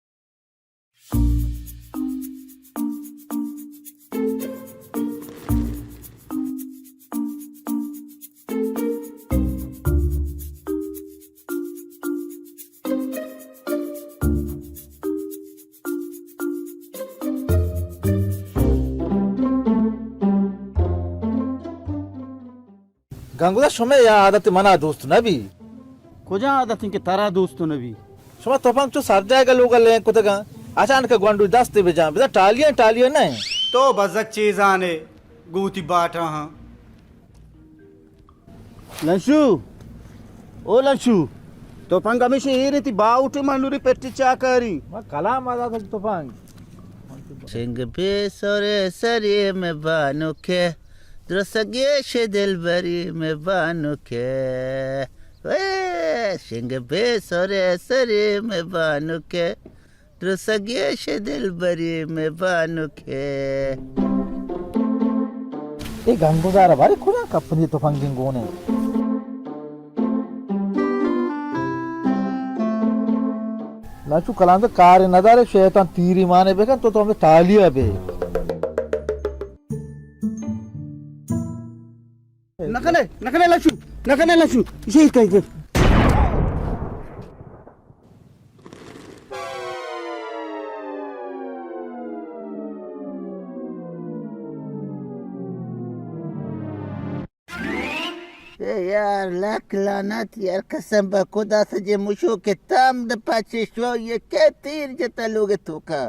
گنگوزا، شمئے یا عادت منا دوست نہ بی۔ کجا عادت انت کہ ترا دوست نہ بی؟ شما تپنگ چو سر جایگا لوگا لینک کتگاں، اچانک گونڈو دست بجاں، بزاں ٹالیاں ٹالیاں نہ انت۔ تو بزگ چیزانے گوں وتی باٹا ہاں۔ لنشو، او لنشو، تپنگ ہمیشہ ایر انت، باہوٹ، من نوری پٹی چاکاری۔ ما کلام آزاد تپنگ۔ شنگ بے سر سری میں بانو کے، درسگیش دلبری میں بانو کے۔ وے، شنگ بے سر سری میں بانو کے، درسگیش دلبری میں بانو کے۔ اے گنگوزارا بارے کجا کپنی تپنگیں گونے۔ لنچو کلانزا کار ندارے، شیطان تیری مانے بکن، تو تو ہمیں ٹالیا بے۔ نکنے، نکنے لنچو، نکنے لنچو، شہید کہیں۔ اے یار، لک لعنت یار، قسم بہ خدا سجے مشو کہ تام دپا چشو، یہ کہ تیر جتا لوگ توکا۔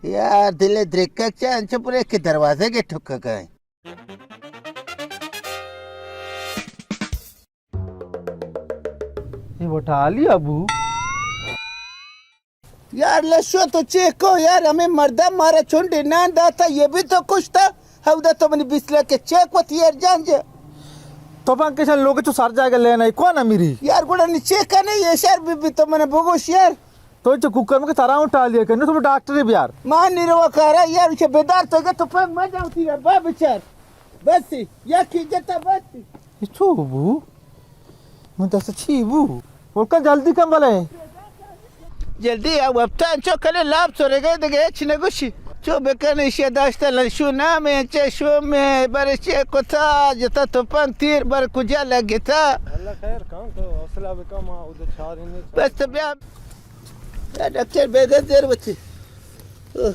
یار، دل درکک چا انچو پورے کہ دروازے کے ٹھکا گئے۔ اے وٹا علی ابو۔ یار لشو تو چے کو یار، ہمیں مردم مارا چنڈے نان داتا، یہ بھی تو کشتا۔ ہمدا تو منی بیست لاکھ کے چیک وتی یار جان جا۔ تو پان کشن لوگ تو سر جائے گا لینا، کون امیری؟ یار گوڑا نی چیک کا نہیں، یہ شر بی بی تو منا بگوش یار۔ تو چہ کوکر مکہ ترا اوں ٹالی کنی، تو ڈاکٹر بیار۔ ما نیرو کارا یار، چہ بیدار تو گہ تو پنگ ما جاؤ تیرا با بچار۔ بس، یا کی جتا بس۔ اے چو بو؟ من دست چی بو؟ ولکن جلدی کن بلے۔ جلدی آ وپتان چو کلے لاپ سرگے دگہ ہچ نگوشی۔ چو بکن ایشی داشتہ لشو نام چہ شو میں بر چہ کتا جتا تو پن تیر بر کجا لگتا۔ اللہ خیر کن تو حوصلہ بکن ما اود چارنے۔ بس تو بیا۔ یا ڈاکٹر بیدے دیر وتی۔ اوہ۔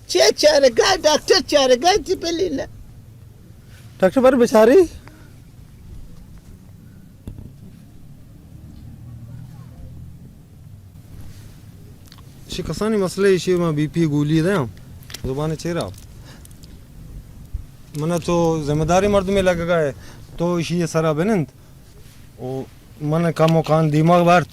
چے چارگا ڈاکٹر چارگا تی پلی نہ۔ ڈاکٹر بر بچاری۔ شی کسانی مسئلہ ایشی ما بی پی گولی دیاں۔ زبان چیرا۔ من تو ذمہ داری مردمی لگگا ہے۔ تو ایشی سرا بنند۔ او من کم و کان دیماغ بارت۔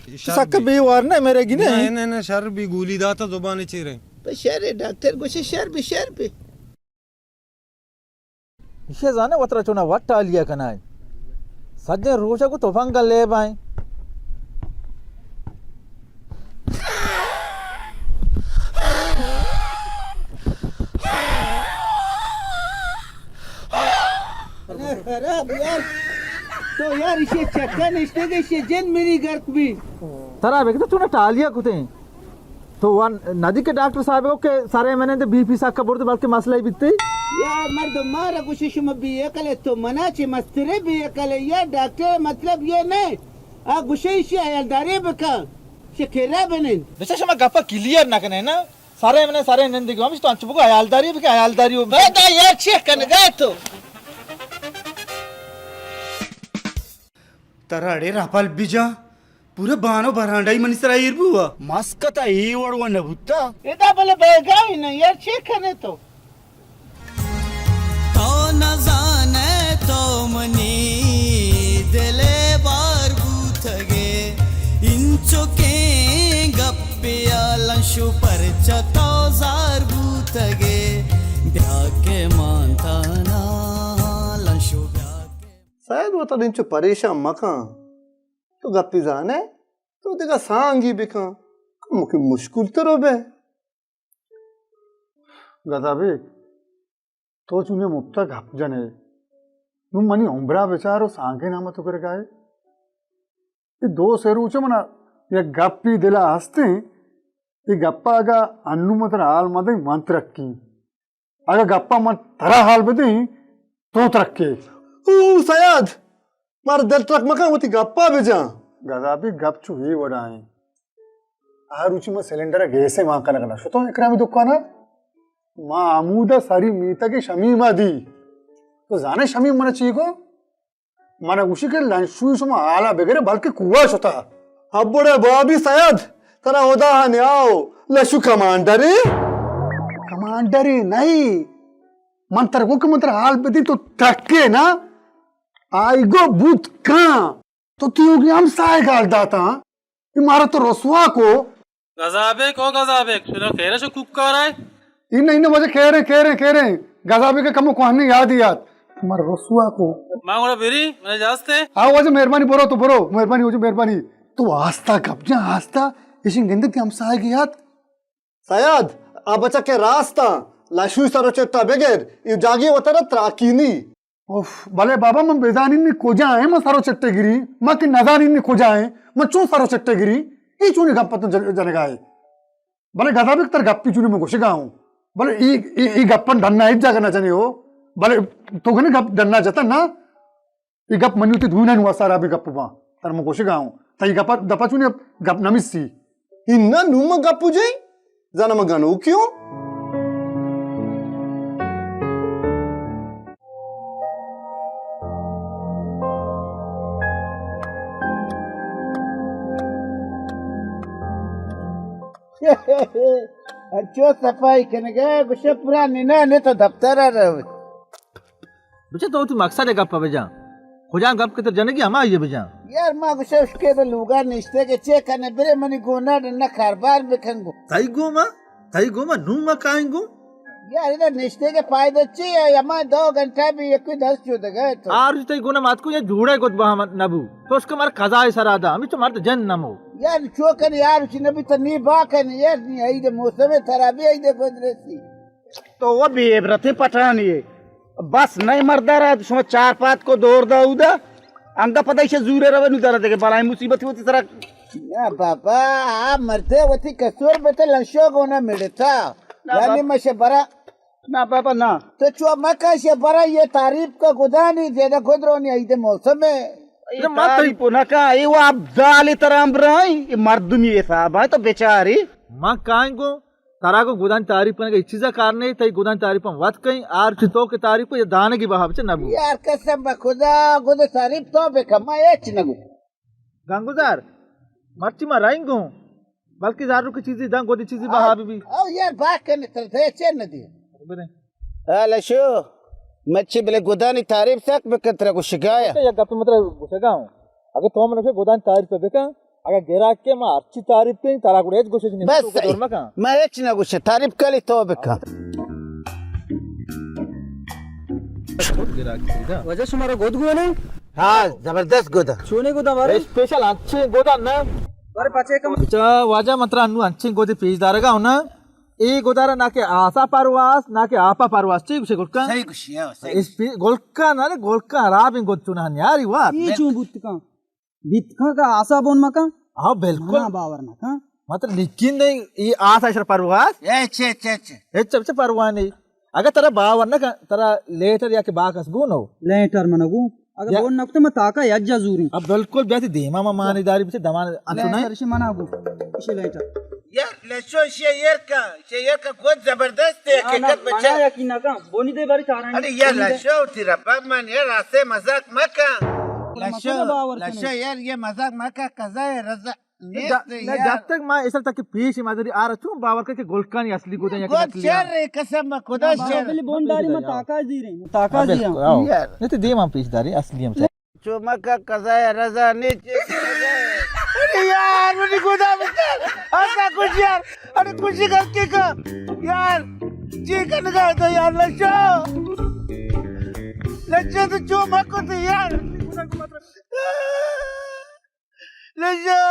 تو سک بے وار نہ میرے گی نہ، نہیں۔ نہ، نہ، شر بی گولی داتا زبان چیرے۔ پہ شر ڈاکٹر گوشے شر بی، شر بی۔ ایشی زانے وترا چونا وٹ آلیا کنائیں۔ سجیں روچا کو تفنگ لے بائیں۔ خراب یار۔ تو یار ایشی چکا نشتے دے، ایشی جن میری گرک بھی۔ ترا بگتا چونا ٹالیا کتے۔ تو وان ندی کہ ڈاکٹر صاحب کو کہ سرے منند بی پی سکا برد بلکہ مسئلہ ہی بیتے۔ یار مردم مارا گوشے شما بی عقل تو منا چے مسترے بی عقل۔ یار ڈاکٹر مطلب یہ نہیں۔ آ گوشے ایشی عیالداری بکن۔ شکرا بنند۔ بچا شما گپا کلیئر نہ کنے نا۔ سرے منے سرے نندگی ہمیش تو انچ بگو عیالداری بکن عیالداری ہو۔ بدا یار چیک کنگا تو۔ ترا اڑے راپال بیجا، پورا بانو برانڈائی منی سرا ایر بوا۔ مسکتا اے وڑ و نبوتا۔ ادا بلے بیگاہی نہ یار، چے کنے تو؟ تو نزانئے تو منی دل ءِ بار بوتگ ئے، انچکیں گپے ءَ لنشو پرچا تو زار بوتگ ئے، بیا کہ مان تانا لنشو بیا کہ۔ سید وتا انچو پریشان مکن، تو گپی زانئے، تو دگہ سانگی بکن، کمکے مشکل تر بئے۔ گدا بیگ، تو چونیں مپتا گپ جنئے؟ نوں منی عمرا بچار و سانگے نام تو کرگائے۔ اے دو سے روچ منا یک گپی دلا ہستیں، اے گپا اگا انو من ترا حال مدیں من ترکیں، اگا گپا من ترا حال بدیں تو ترکے۔ او سیاد، مارا دل ترک مکن، وتی گپا بجاں۔ گدا بیگ، گپ چو اے وڑا ایں۔ آ روچی ما سلنڈر ءَ گیس ءِ مان کنگ ءَ نہ شتوں اکرامی دکان ءَ۔ ما ہمود ءَ سری میتگ ءَ شمیم ءَ دی۔ تو زانئے شمیم من ءَ چی گو؟ من ءَ گوشی کہ لنشوی شما حال ءَ بگرے بلکہ کوہ ءَ شتا۔ ہبڑے بابی سید، ترا ہدا ءَ نیاؤ، لشو کمانڈرے؟ کمانڈرے نہیں۔ من ترا گو کہ من ترا حال بدی تو ترکے نا۔ آئی گو بوت کان۔ تو تیوگی ہمسائے گال داتا، اے مارا تو رسوا کو۔ گزابیک، او گزابیک، شنو خیرے شو کوکارائے؟ انہ، انہ واجہ خیریں، خیریں، خیریں۔ گزابیک کمو کوہنی یادی یات۔ مارا رسوا کو۔ ما گڑا بری، من جاستے۔ آ واجہ مہربانی برو تو برو، مہربانی واجہ مہربانی۔ تو آستا گپ جان آستا، ایشن گندے تی ہمسائے گی یات۔ سیاد، آ بچکے راستاں، لشوی سر و چٹا بگر، اے جاگے وترا تراکینی۔ اف، بلے بابا من بزانین نی کجا ایں، من سر و چٹے گری، من کہ نزانین نی کجا ایں، من چون سر و چٹے گری، اے چونی گپ تو جن-، جنگا اے۔ بلے گدا بک تر گپی چونی من گوشگا اوں۔ بلے اے، اے، اے گپن ڈنا ہچ جاگہ نہ جنے ہو۔ بلے تو کنے گپ ڈنا جتا نا۔ اے گپ منی وتی دوئینانی واستا ہرابیں گپ باں۔ ترا من گوشگا اوں۔ تئی گپ ءَ دپا چونیں گپ نمیسی۔ اناں نوں من گپ جئیں؟ زاناں من گنوکے اوں؟ انچو صفائی کنگا، گوشے پورا ننا نے تو دفتر ءَ روے۔ بچہ تو وتی مقصد ءِ گپ ءَ بجاں۔ کجام گپ کہ تر جنگی ہمائی ءَ بجاں۔ یار ما گوشے اشکے بہ لوگا نشتے کہ چے کنے برے منی گونا ڈنا کاربار بکن گو۔ تئی گوما؟ تئی گوما نوں ما کائیں گو؟ یار ادا نشتے کہ فائدہ چی ہے؟ ہما دو گھنٹہ بھی یکوی دست جو دگا ہے تو۔ آر تئی گونا مات کو یہ جوڑے گد بہا نبو۔ تو اس کا مار قضا سرا دا۔ ہمیں تو مرد جن نمو۔ یار چو کن یار چی نبی تو نی با کن یار نی عید موسم ترا بھی عید گد رسی۔ تو وہ بے عبرتیں پٹھانے ئے۔ بس نئے مردار ءَ شما چار پات کو دور دا اودا۔ انگا پدا ایشی زورے روے نو در دگہ بلائیں مصیبت وتی سرا۔ یا بابا، آ مردے وتی قصور بتے لنشو گونا مڑتا۔ نہ یعنی بابا۔ مشے برا۔ نہ بابا، نہ۔ تو چو مکن شے برا یہ تعریف کا گدانی زیادہ گدرونی عید موسم ہے۔ یہ نہ، ما تعریف نہ کا، یہ وہ ابدال ترام برائیں، یہ مردمی حساب ہے تو بیچاری۔ ما کائیں گو ترا گوں گدانی تعریف کنگ ءَ ہچ چیز ءَ کار نہ، تئی گدانی تعریف ہم وت کئیں، آر چی تو کہ تعریف کو یا دانگی بہا بچ نہ بو۔ یار قسم بہ خدا، گد تعریف تو بکن، ما ہچ نہ گو۔ گنگزار، مرچی ما رنگ گوں، بلکہ زارو کی چیزی داں گدی چیزی بہا بی بی۔ او یار با کنے تر دے چے نہ دی۔ برے۔ آ لشو، مرچی بلے گدانی تعریف سک بکن ترا گوشگایا۔ یک گپ مطلب گوشگا ہوں۔ اگر تو من گدانی تعریف بکن، اگاں گراک کہ ما ہرچی تعریف کنیں، ترا گڑا ہچ گوشش نہ بس تو صحیح۔ دور مکن۔ ما ہچ نہ گوشیں، تعریف کلی تو بکن۔ واجہ شمارا گد گونے؟ ہاں، زبردست گدا۔ چونے گدا مارے؟ اسپیشل انچیں گدا نہ۔ مارے پچے کم۔ اچھا، واجہ من ترا انو انچیں گدے پیش دارگا ہوں نا۔ اے گدارا نہ کہ آسا پرواز، نہ کہ آپا پرواز۔ چی گوشے گلکان؟ صحیح گوشی، ہاں، صحیح۔ اسپی-، گلکان نہ، گلکان حرابیں گد چوناں نیاری وار۔ اے چون بوت کن؟ بیت کن کہ آسا بون مکن؟ ہاں، بالکل۔ منا باور نہ کن۔ مطلب، لیکن نہیں، اے آسا شر پرواز۔ اے، چے، چے، چے۔ اے چپ چپ پرواز نہیں۔ اگر ترا باور نہ کن، ترا لیٹر یا کہ باکس گونو۔ لیٹر منا گون۔ اگر یا بون نکتے میں تاکا یجا زوریں۔ اب بالکل بیاتی دیما ما مانی داری بچے دمان انچو نہیں۔ لیٹر شی منا گون۔ شی لیٹر۔ یا لچو شی ایر کا، شی ایر کا گد زبردست ہے، نا، نا، حقیقت بچے۔ منا یقین نہ کن۔ بونی دے باری چارانی۔ ارے یا بونی دے۔ لچو تیرا باب من یا راستے مذاق مکن۔ لشو، لشو یار، یہ مذاق مکا، قضا رضا نیست یار. جب تک ما اصل تک پیش مداری آرا چون باور کر کہ گلکانی اصلی گودن یک گود نقلی شر ہے، قسم خدا شر. بلی بون داری ما تاکا زیریں، تاکا زیریں. یار. نہ تو دیم ہم پیش داری اصلی ہم. چو مکا قضا رضا نیست. ارے یار، منی گودا بچار. آسا کچھ یار. ارے کچھ کر کے کا. یار، چی کنگا تو یار، لشو. لشو تو چو مکو تو یار. لشو.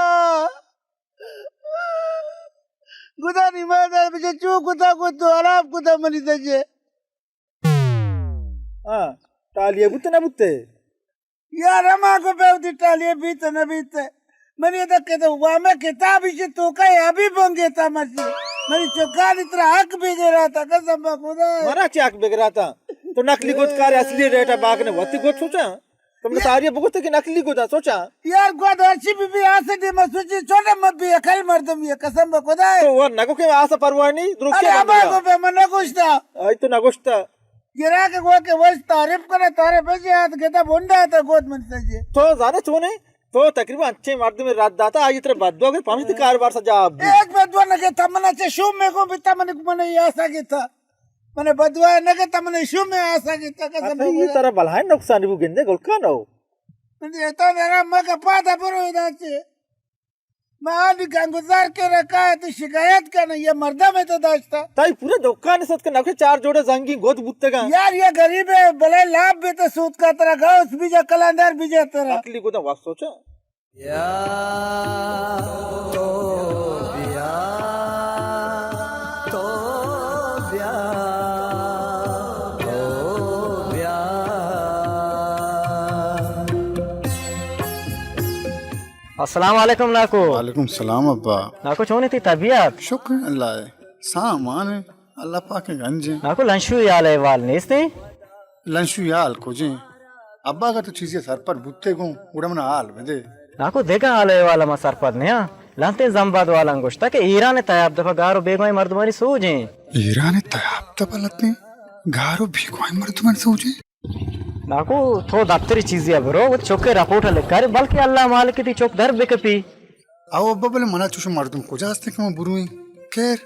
گدا نی مادا بچے چو کتا کو تو حرام کتا منی سجے. ہاں، ٹالیے بوت نہ بوتے. یار، ہما کو پہ وتی ٹالیے بیت نہ بیت. منی دکے تو وامے کتاب اش تو کئے ابھی بنگے تا مرسی. منی چکانی ترا حق بگرا تا، قسم بہ خدا. مارا چی حق بگرا تا؟ تو نقلی گوت کار اصلی ریٹا باگ نے وتی گوت سوچا. تم نے ساری بگوت کہ نقلی گوت سوچا. یار، گوت ہرچی بی بی آسے دے ما سوچی چھوٹا مت بی اکل مردم یہ، قسم بہ خدا. تو وہ نگو کہ آسا پروانی درو ارے کے ابا بندہ. کو پہ من نگوشتا. آئی تو نگوشتا. گرا کہ گو کہ وش تعریف کرے، تعریف ہے جی، ہاتھ گدا بونڈا تا گود من سجے. تو زانے چونے؟ تو تقریباً اچھے مردم رد داتا، آئی ترے بددعا کر، پمشتی کاروبار سجا ابو. ایک بددعا نہ کہ تمنا چے شوم میں کو بیتا، من من یہ آسا کیتا. من بددعا نہ کہ تمنا شوم میں آسا کیتا، قسم اپنے یہ بخدا. ترا بلائیں نقصان بو گندے گلکان ہو. من یہ تو میرا مگا پادا برو ادا چے. ما آنی گنگزار کے رکھا ہے تو شکایت کرنا، یہ مردم ہے تو داشتا. تائی پورا دکان ست کہ نکے چار جوڑے زنگی گود بوتگا. یار، یہ غریب ہے، بلے لاپ بھی تو سود کا ترا گاؤس بھی جا، کلاندار بھی جا ترا. اکلی گودا واسطو چا. یا تو بیا، تو بیا، تو بیا. السلام علیکم ناکو. وعلیکم السلام ابا. ناکو چونی تی طبیعت؟ شکر اللہ ہے. سامان ہے. اللہ پاک گنج ہے. ناکو لنشو یال احوال نیستی؟ لنشو یال کجیں؟ ابا اگر تو چیزی سرپد بوتے گوں، گڑا من حال بدے. ناکو دگہ حال احوال ما سرپد نیا. لانتے زمباد والا گوشتا کہ ایران تیاب دفا گار و بیگوائیں مردمانی سوجیں. ایران تیاب دفا لانتے گار و بیگوائیں مردمانی سوجیں؟ ناکو، تو دپتری چیزی ء برو، وت چک ء رپورٹ ء لکارے، بلکہ اللہ مالک تی چک در بکپی. او ابا، بلے منا چوش مردم کجا است کہ من برویں؟ خیر،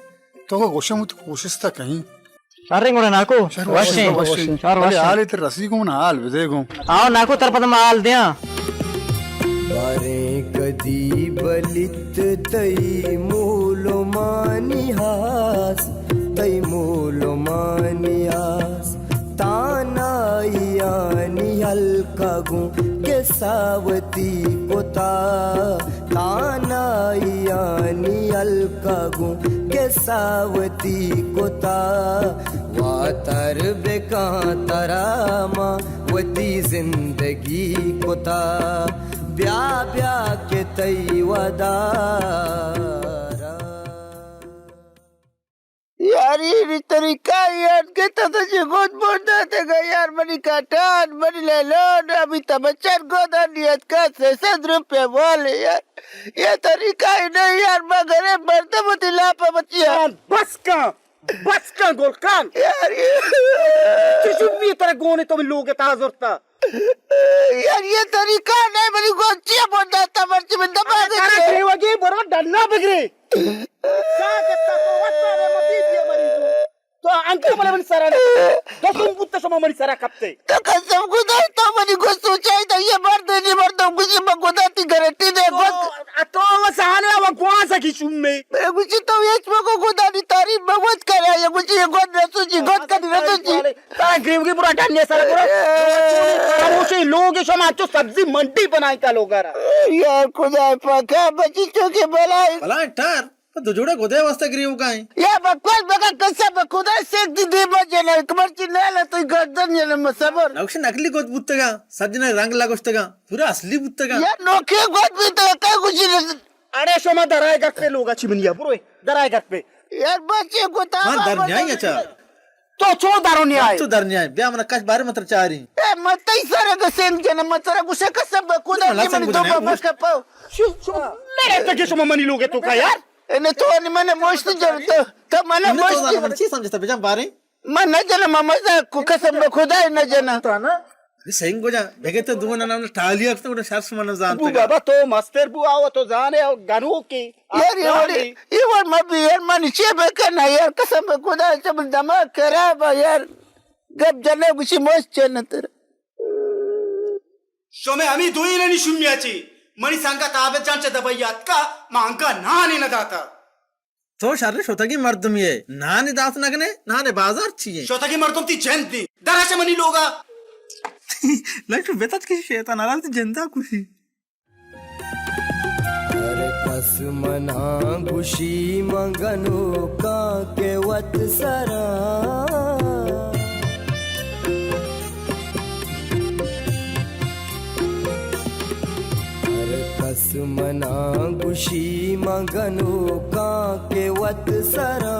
تو گوشم وت کوشست ء کہیں. ارے گڑا ناکو، شر وشیں. وشیں. شر بلے وشیں. حال تے رسی گوں، حال بدے گوں. آو ناکو، تر پد ما حال دیاں. باریں کدی بلیت تئی مولمانی ہاس، تئی مولمانی ہاس. تانائیانی ہلکا گوں گسا وتی کتا، تانائیانی ہلکا گوں گسا وتی کتا. واتر بکاں ترا ما وتی زندگی کتا، بیا بیا کہ تئی ودارا. یار، اے طریقہ یار کہ تتجے گود برداتگا یار، منی کاٹان، منی لیلون، ابھی تمچر گود نیت کا سہ سد روپے والے یار. یہ طریقہ ہی نہیں یار، میں غریب مردم ہوتی لاپا بچیا. بس کا، بس کا گلکان. یار، یہ چشمی ترا گونے تو لوگ تا زرتا. یار، یہ طریقہ نہیں، منی گوشت چیئے بنداتا مرچی من دبا ارے، ترا دے. گریوگی برو ڈنا بگری. ساکت تا تو وسارے مصیب یہ مریضو. تو انکل بلے من سرا نہ. دو سن بوت شما منی سرا کپتے. تو قسم خدا تو منی گوشت سوچائی تا یہ مرد نہیں مردم گوشی من خدا تی گارنٹی دے تو گوشت. تو وہ سہانے وہ گوان سکی شوم میں. گوشی تو یہ چمکو خدا دی تعریف بہت کرا، یہ گوشی یہ گوشت رسوچی، گوشت کدی رسوچی. ترا گریوگی برو ڈنے سر برو. خاموشی لوگ شما چو سبزی منڈی بنائی کا لوگا را. یار خدا پاکا بچی چوکے بلائی. بلائی ٹار، تو دو جوڑے گدے واسطے گریوگا ہیں. یا بکواس بگا قسم بہ خدا سیک دی دیما جنا، مرچی نیلا تو گردن جنا مصبر. نقش نقلی گد بوتگا، سجنے رنگ لگوشتگا، پورا اصلی بوتگا. یا نوکے گد بوتگا، کئی گوشی. اڑے شما درائے گپ پہ لوگا چی منیا، بروئے درائے گپ پہ. یار بچے گتا من در نیائی اچھا. تو چو درو نیائے؟ تو در نیائے، بیا منا کش بارے متر چاری. اے مت تئی سر گسین جن متر گوشے قسم بہ خدا من کی لسن من گوشے دوبا نیائے. مکہ پاو. شو، شو، میرے تکے شما منی لوگے تو کا یار؟ اے نہ تو نی من موشت جن تو، تو من انہیں تو موشت. زانا من چی سمجھتا بجان بارے؟ من نہ جن، من مزاق کو قسم بہ خدا نہ جن. تو نا سنگ گوجا، بگے تو دو ننا ٹالی اکتا، گوجا شرس من زانت بو گا۔ بابا تو مستر بو، آو تو زانے، آو گنوکی۔ یار، یہ وڑی، یہ وڑ مبی یار، من چے بکن یار، قسم خدا، چب دماغ خراب ہے یار۔ گپ جنے گوشی مست چے نتر۔ شمے ہمی دوئینانی شمیا چی منی سنگت عابد جان چہ دبئی آتکا، ما انگا نانے نہ داتا۔ تو شر شتگی مردمی ئے، نانے دات نہ کنے، نانے بازار چی ئے؟ شتگی مردم تی جند دی، درا چہ منی لوگا۔ لچو بتت کہ شیطان حلال تی جندا کشی۔ ہر کس منا گوشی من گنوکاں کہ وت سرا۔ ہر کس منا گوشی من گنوکاں کہ وت سرا،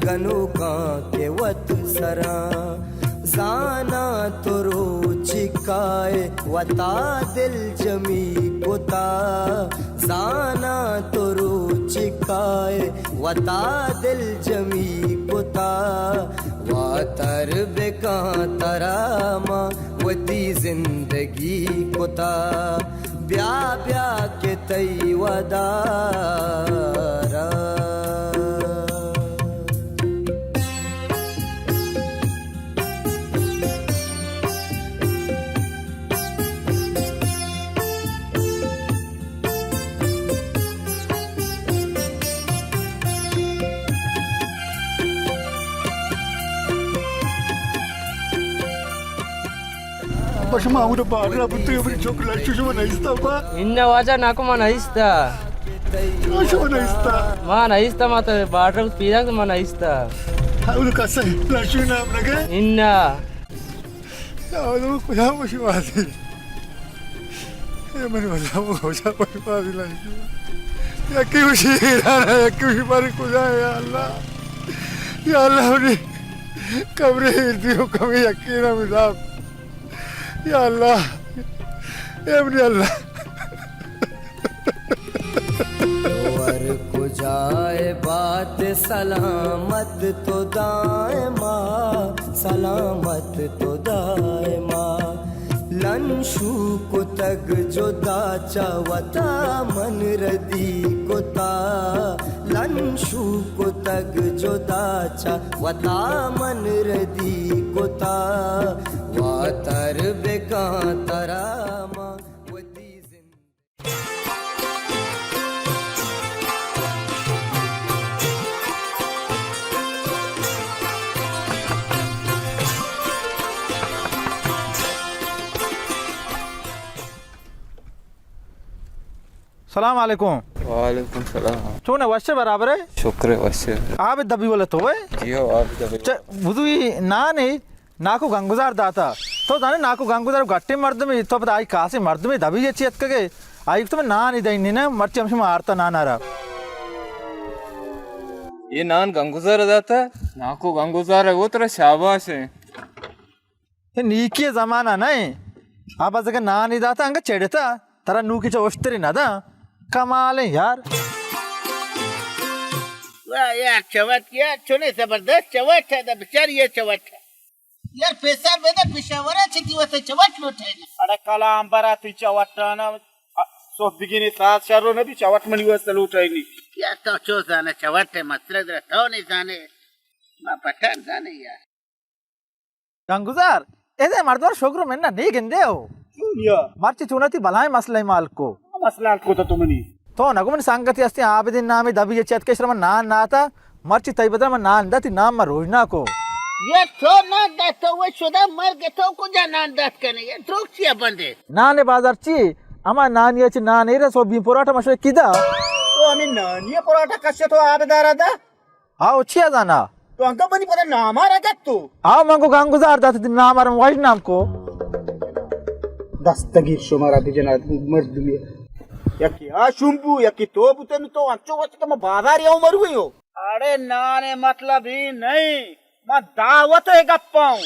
گنوکاں کہ وت سرا۔ زاناں تو روچ کائے وتا دل جمی کتا، زاناں تو روچ کائے وتا دل جمی کتا، واتر بکاں ترا ما وتی زندگی کتا، بیا بیا کہ تئی ودارا۔ ابا شما ہمودا بارڈر ءَ بوتگ، منی چک لچو شما نہ دیستا ابا؟ اناں واجہ ناکو ما نہ دیستا۔ آ شما نہ دیستا؟ ما نہ دیستا، ما تو بارڈر ءَ پیداک ما نہ دیستا۔ ہمودا کسا لچو نام نہ گئے؟ اناں۔ یا اللہ، کجا وشی بازی؟ اے منی مذہب کجا وشی بازی لائیں؟ یکی وشی ایران ہے، یکی وشی باری کجا ہے یا اللہ؟ یا اللہ، منی قبر ایر دیو کمی یکی نا مذہب۔ یا اللہ، اے منی اللہ۔ تو ہر کجائے بات سلامت تو دائما، سلامت تو دائما۔ لن شو کتگ جدا چہ وتا من ردی کتا، لن شو کتگ جدا چہ وتا من ردی کتا، واتر بکاں ترا ما وتی زند سلام علیکم۔ وعلیکم سلام۔ چون ئے، وش ئے، برابر ئے؟ شکر ئے، وش ئے۔ آپ دبی والا تو ئے؟ جی ہو، آپ دبی۔ چہ، بزوی نان ئے؟ ناکو گنگزار داتا۔ تو زانے ناکو گنگزار گٹیں مردمے، تو پدا آئی کاسیں مردمے دبی ءَ چی اتکگے؟ آئی تو من نان ءَ دئیں نہ، مرچی ہمشی ما آرتا نان آرا۔ اے نان گنگزار داتا؟ ناکو گنگزار ئے، او ترا شاباش ئے۔ اے نیکی زمانہ نہ ایں۔ آ بس اگہ نان ءَ داتا انگہ چڑتا، ترا نوکی چہ اشتری نہ داں۔ کمال ایں یار۔ واہ یار، چوٹ یار، چنے زبردست چوٹ ہے، دا بچار یہ چوٹ ہے۔ یار پیسر بدے، پشاور ءَ چہ تئی واسطہ چوٹ لوٹائیناں۔ اڑے کلام برا تئی چوٹانا، صبح بگینے ساعت شر رو نبی، چوٹ منی واسطہ لوٹائینی۔ یار تو چو زانے چوٹ ئے، مسئلہ درا تو نہیں زانے، ما پٹھان زانے یار۔ گنگزار، اے دے مردم شگر منا نہیں گندے ہو۔ چونیا؟ مرچی چونا تئی بلائیں مسئلہ مال کو۔ مسئلہ حل کو تو منی۔ تو نگو من سنگتی ہستی عابدین نامی دبی چت کے شرم نان ناتا۔ مرچی تئی بدل من نان داتی، نام من روژنا کو۔ یہ تو نان دات تو وہ شدہ مرگ تو کجا نان دات کنے؟ یہ دروگ چیا بندے؟ نان بازار چی؟ اما نانی چی نان ایرا سو بی پراٹھا مشوے کدا؟ تو ہمیں نانی پراٹھا کشے تو آب دارا دا؟ آو چیا زانا؟ تو انگا منی پدا نام آرا گت تو؟ آو من کو گنگزار دات نام آرا واج نام کو۔ دستگیر شمارا بجنا مردمی۔ یکی آ شمبو، یکی تو بوتن تو انچو وقت کہ ما بازار یو مروی ہو۔ اڑے نانے مطلب ہی نہیں، ما دعوت ہے گپاؤں۔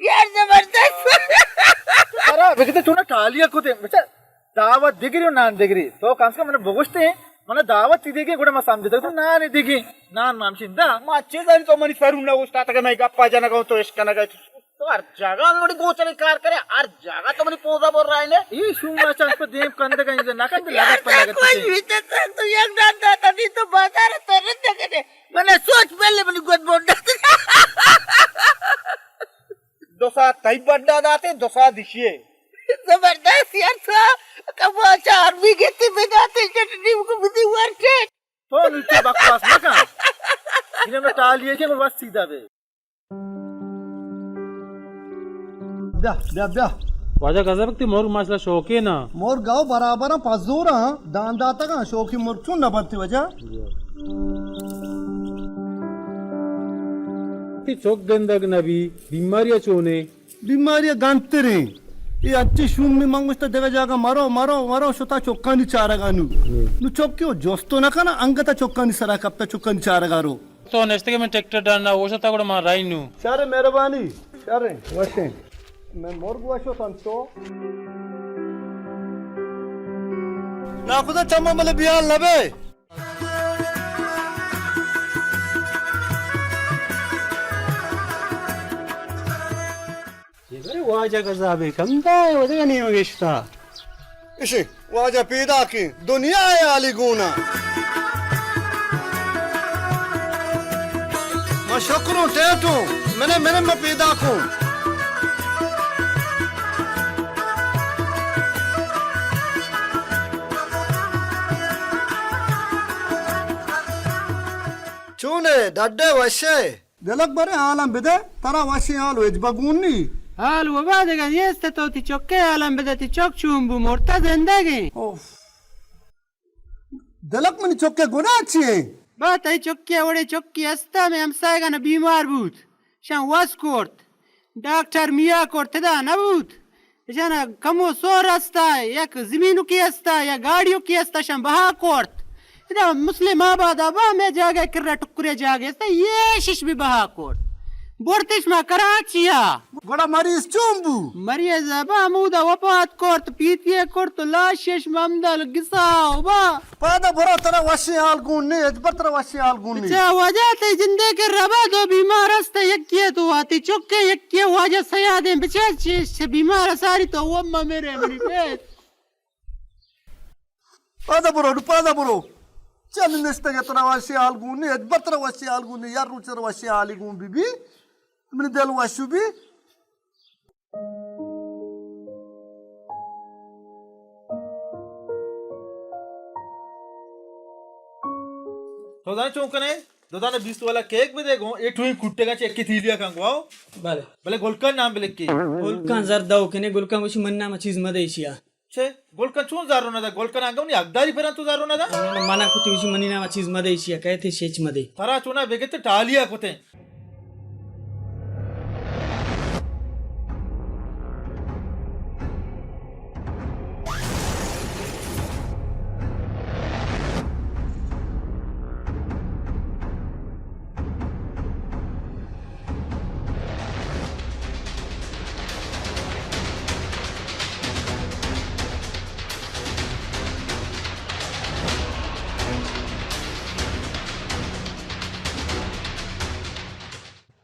یار زبردست۔ ارا بگتے تو نا ٹالیا کو دے، بچا دعوت دگری و نان دگری۔ تو کم سے کم من بگوشتے ہیں، من دعوت تی دیگی، گڑا ما سمجھتا تو نان دیگی، نان مام شندا۔ ما چیزانی تو منی سرون نہ گوشتا تک میں گپا جنگا تو عشق نہ گئے۔ تو ہر جاگہ منی گوچنی کار کرے، ہر جاگہ تو منی پوزا بر رہا ہے نے۔ یہ شوما چنچ پہ دیم کندگا انجا نہ کند، لگت پہ لگت کوئی کشے۔ بھی تو، تو یک دان داتا دی تو بازار تو رد کرے۔ من سوچ پہلے منی گد بوڈا۔ دو ساعت تئی بڈا داتے، دو ساعت دشیے۔ زبردست یار، تو کبا چار بھی گتی بداتے، چٹنی کو بدی ورچے۔ تو نوچے بکواس مکن۔ انہیں میں ٹالیے کہ میں بس سیدھا بے۔ بیا، بیا، بیا۔ واجہ گزا بکتی مرگ ماشاءاللہ شوقے نا۔ مرگ او برابر پزور، دان داتگا شوقی مرگ چون نہ بنتی واجہ۔ تی چک گندگ نبی، بیماری چونے؟ بیماری گنتریں۔ اے انچیں شوم میں من گوشتا دگہ جاگہ مرو، مرو، مرو، شتا چکانی چارگا نو۔ نو چکی و جستو نہ کنا، انگتا چکانی سرا کپتا، چکانی چارگا رو۔ تو نشتگے من ٹریکٹر ڈانا، اوشتا گڑا ما رائی نو۔ شر مہربانی، شر وشیں۔ میں مرگ وشو سنتو۔ ناخدا چمم بلے بیال نبے۔ یہ برے واجہ گزا بے کم دا، ودگا نیمگشتا۔ اشی واجہ پیداکیں دنیا ء حالی گونا۔ ما شکروں ٹیٹوں، منے، منے ما پیداکوں۔ چونے ڈڈے وشے؟ دلک برے حالم بدے، ترا وشیں حال و ہچبر گون نی۔ حال و با دگہ نیست، تو تی چکے حالم بدے، تی چک چون بو، مرتا زندگیں؟ اوف۔ دلک منی چکے گناہ چی ایں؟ با تئی چکے وڑے چکی استا، میں ہمسایگانا بیمار بوت، شان وس کرت، ڈاکٹر میا کرت، ادا نبوت۔ اشانا کمو سور استا، یک زمینوکی استا، یک گاڑیوکی استا، اشان بہا کرت۔ ادا مسلم آباد آبا، مئے جاگہ کرا ٹکرے جاگہ استا، یہ شش بھی بہا کرت۔ برتش ما کراچی آ۔ گڑا مریض چون بو؟ مریض آبا ہمودا وفات کرت، پیتی کرت، لاشش ممدل گسا آبا۔ پادا برو، ترا وشیں حال گون نے، ہچبر ترا وشیں حال گون نے۔ اچھا، واجہ تئی جندے کہ ربا دو بیمار است، یکی تو آتی چکے، یکی واجہ سیادیں، بچار چی، چی بیمار ساری تو وہ میرے منی پیت۔ پادا برو، پادا برو۔ چل نشتگے ترا وشیں حال گون نے، ہچبر ترا وشیں حال گون نے، یار روچ ترا وشیں حالی گون بی بی، منی دل وشو بی۔ تو زانے چون کنے؟ دو دانہ بیست والا کیک بدے گوں، اے ٹوئیں کٹے گا چہ یکے تیلیا کن گواو۔ بلے۔ بلے گلکن نام بلکے۔ گلکن زرداو کنے، گلکن وشی من نام چیز مدے ایشیا۔ چے؟ گلکن چون زارو ندا؟ گلکن انگا منی حقداری پران تو زارو ندا؟ منا کتی وشی منی نام چیز مدے ایشیا، کہتے شیچ مدے۔ ترا چونا بگت ٹالیا کتے۔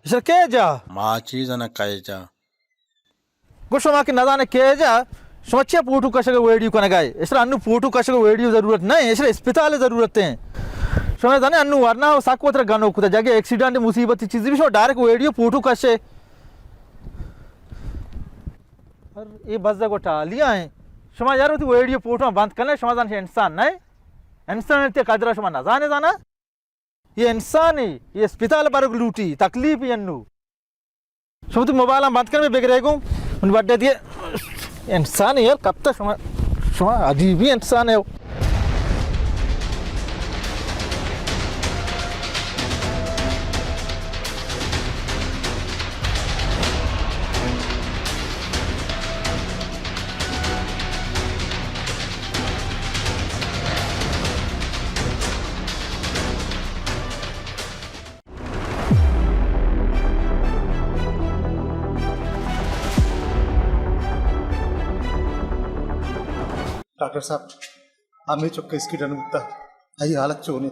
ایشرا کئے جا؟ ما چیز نہ کئے جا۔ گو شما کہ نزانے کئے جا، شما چیا فوٹو کشگ ویڈیو کنگائے؟ ایشرا انو فوٹو کشگ ویڈیو ضرورت نہ، ایشرا اسپتال ضرورت ہیں۔ شما زانے انو ورنا سک وتر گنو کتا، جگہ ایکسیڈنٹ مصیبت چیزی بھی شما ڈائریکٹ ویڈیو فوٹو کشے۔ اے بزگ و ٹالیا ہیں۔ شما یار وتی ویڈیو فوٹو بند کنے، شما زانے انسان نہ، انسان تے قدر شما نزانے زانا۔ یہ انسانی، یہ اسپتال برگ لوٹی، تکلیف یہ انو۔ شما تو موبائل ہم بند کن، میں بگرے گوں۔ من بڈے دیے انسانی یار، کب تک شما، شما عجیبی انسان ہے۔ ڈاکٹر صاحب، ہمے چک اسکی ڈن بوتا، آئی حالت چونے؟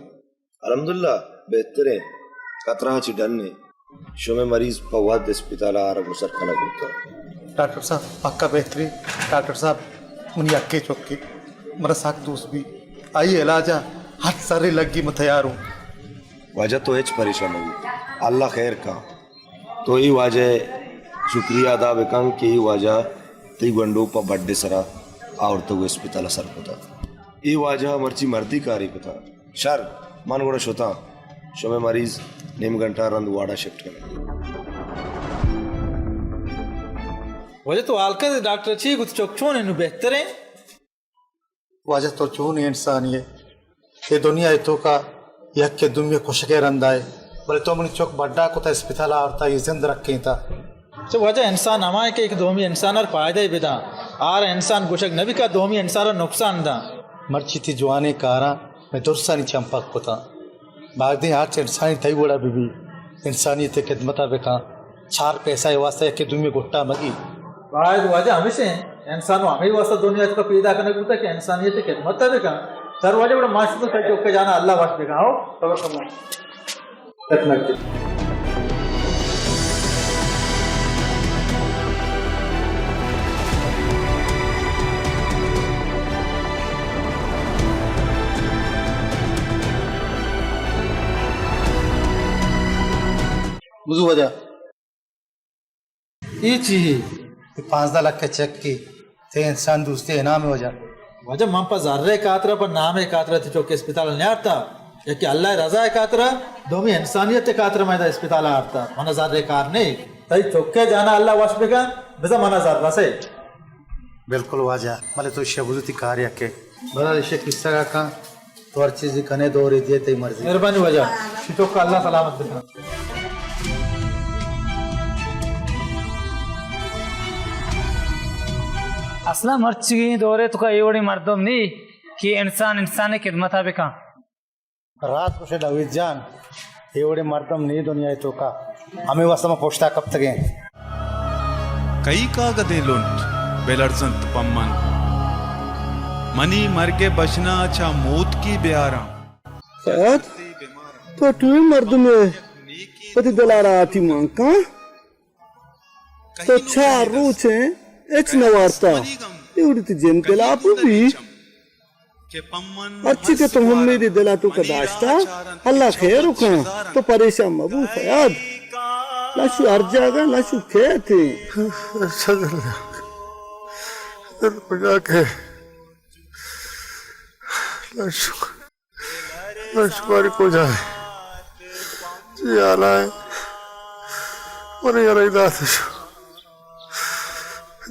الحمدللہ، بہتریں، خطرہ چی ڈن نے۔ شمئے مریض پہ وھد اسپتال ءَ آرگ ءُ سر کنگ بوتگ۔ ڈاکٹر صاحب، پکا بہتریں۔ ڈاکٹر صاحب، منی یکیں چکے، منا سک دوست بی۔ آئی علاج ءَ ہر سرے لگی، من تیار اوں۔ واجہ تو ہچ پریشان مہ بو، اللہ خیر کا۔ تو اے واجہ ءِ شکریہ ادا بکن کہ اے واجہ تئی گونڈو پہ بڈ ءِ سرا آورتگ ءُ اسپتال ءَ سر کتگ۔ اے واجہ ءَ مرچی مردی کارے کتگ۔ شر، من گڑا شتاں۔ شمئے مریض نیم گھنٹہ ءَ رند وارڈ ءَ شفٹ کنگ۔ واجہ تو حال کن، ڈاکٹر چی گوت، چک چون انت، نوں بہتر انت؟ واجہ تو چونیں انسانے ئے؟ اے دنیا ءِ توکا یکے دومی ءِ کشگ ءِ رندا ئے، بلے تو منی چک بڈا کتا، اسپتال ءَ آورتا، اے زند رکینتا۔ چہ واجہ انسان ہما ئے کہ یک دومی انسان ءَ را پائدہ بداں، آ را انسان گوشگ نہ بی کہ دومی انسان ءَ را نقصان داں۔ مرچی تئی جوانیں کاراں مئے درسانی چم پک کتاں۔ بایدیں ہرچ انسانے تئی وڑا بہ بی، انسانیت ءِ خدمت ءَ بکن، چار پیسہ ءِ واسطہ یکے دومی گٹا مگی۔ باید واجہ ہمیش انت، انسان ءَ ہمے واسطہ دنیا ءِ توکا پیدا کنگ بوتگ کہ انسانیت ءِ خدمت ءَ بکن۔ شر واجہ، گڑا ما شتوں، تئی چک ءِ جان ءَ اللہ وش بکن۔ ہو، صبر کن۔ بزو واجہ۔ اے چی اے؟ اے پانزدہ لکھ ءِ چیک اے، تئی انسان دوستی ءِ انعام اے واجہ۔ واجہ، من پہ زر ءِ خاطر ءَ، پہ نام ءِ خاطر ءَ تئی چک ءَ اسپتال ءَ نیارتا، یکے اللہ ءِ رضا ءِ خاطر ءَ، دومی انسانیت ءِ خاطر ءَ من ادا اسپتال ءَ آرتا۔ من ءَ زر ءِ کار نہ اے۔ تئی چک ءِ جان ءَ اللہ وش بکن، بزاں من ءَ زر رسے۔ بالکل واجہ، بلے تو ایشی ءَ بزو تئی کار یکے۔ بلے ایشی ءِ قصہ ءَ کن۔ تو ہر چیزے کنے، دورے دیئے، تئی مرضی۔ مہربانی واجہ، شتوک، اللہ سلامت بکن۔ اصلاً مرچیگیں دورے توکا اے وڑیں مردم نی کہ انسان انسان ءِ خدمت ءَ بکن۔ راست گوشے نوید جان، اے وڑیں مردم نی دنیا ءِ توکا، ہمے واسطہ ما پشتا کپتگیں۔ کئی کاگدیں لنٹ بہ لرزنت پمن، منی مرگ ءِ بژن ءَ چہ موتکی بیاراں۔ فیاض، تو ٹوئیں مردمے، وتی دل ءَ را آتی مان کن۔ تو چار روچ ایں ہچ نہ وارتا، اے وڑی تئی جند دلاپ بی۔ ہرچی کہ تو امیدے دل ءِ توکا داشتا، اللہ خیر کن، تو پریشان مبو فیاض۔ لشو ہر جاگہ، لشو کیت ایں۔ اچھا دل، دل کجا کہ لشو، لشو باری کجا ایں؟ چی حالا ایں؟ منی یلہ دات شو،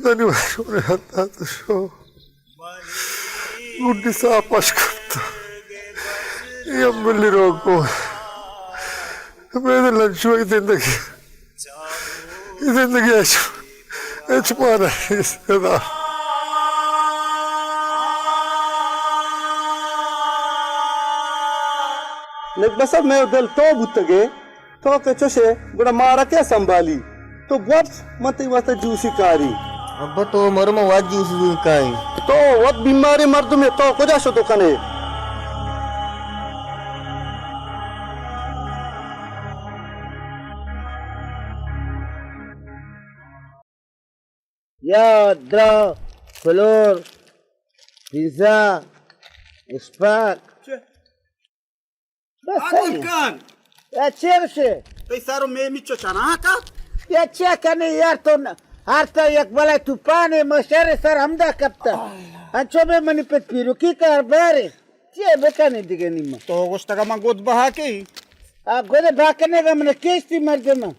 دنی باری منی یلہ دات شو۔ گڈی ساہ پش کپت۔ اے ہم بلی روگ کو۔ مئے دل انچو اے زندگی۔ اے زندگی اچ، اچ مانا نیست ادا۔ نک بس اب مئے دل تو بوتگے۔ تو کہ چوشے، گڑا مارا کئے سنبھالی؟ تو گوپت، من تئی واسطہ جوسی کاری۔ ابا، تو مر، من وت جوسی زور کائیں۔ تو وت بیماریں مردمے، تو کجا شتو کنے؟ یا درا، فلور، پیزا، اسپاک۔ بس آ صحیح۔ گل کن۔ یا چیر شے؟ تئی سر و میمی چو چناکا؟ یا چیا کنے یار تو ن-، ہر تا یک بلائے توپانے، ما شر سر ہمدا کپتا۔ انچو بے منی پت پیروکی کار بارے۔ چے بکنے دیگہ نیما؟ تو گوشتگا من گد بہا کی؟ آ گد بہا کنے گا من کیشتی مردم۔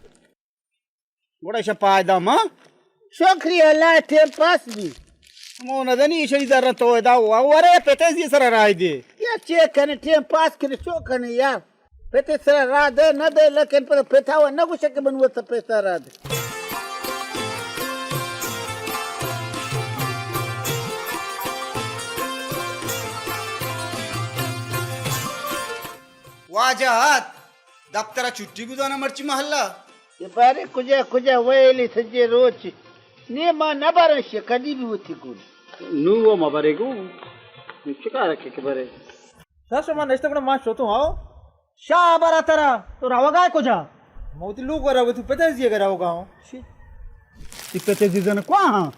گڑا ایشاں پائدہ ما۔ شکریہ اللہ، ٹیم پاس بی۔ مو ندنی ایشانی زر تو ادا ہوا، ورے پتے زی سر راہ دے۔ یا چے کنے، ٹیم پاس کنے، چو کنے یار۔ پتے سر راہ دے نہ دے، لیکن پر پتا ہوا نہ گوشے کہ من وت پیسہ راہ دے۔ واجہ آت، دفتر ء چھٹی گزانا مرچی محلہ۔ اے بارے کجا کجا ویلی سجے روچ۔ نی ما نہ برن شے، کدی بھی وتی گون۔ نو وہ مبرے گو۔ چکارا کے برے؟ شاہ شما نشتہ گڑا ما شتوں آؤ۔ شاہ برا ترا، تو روگا کجا؟ ما وتی لوگ ورا وتی پتہ زی گرا ہوگا ہوں۔ تی پتہ زی زن کواں ہاں؟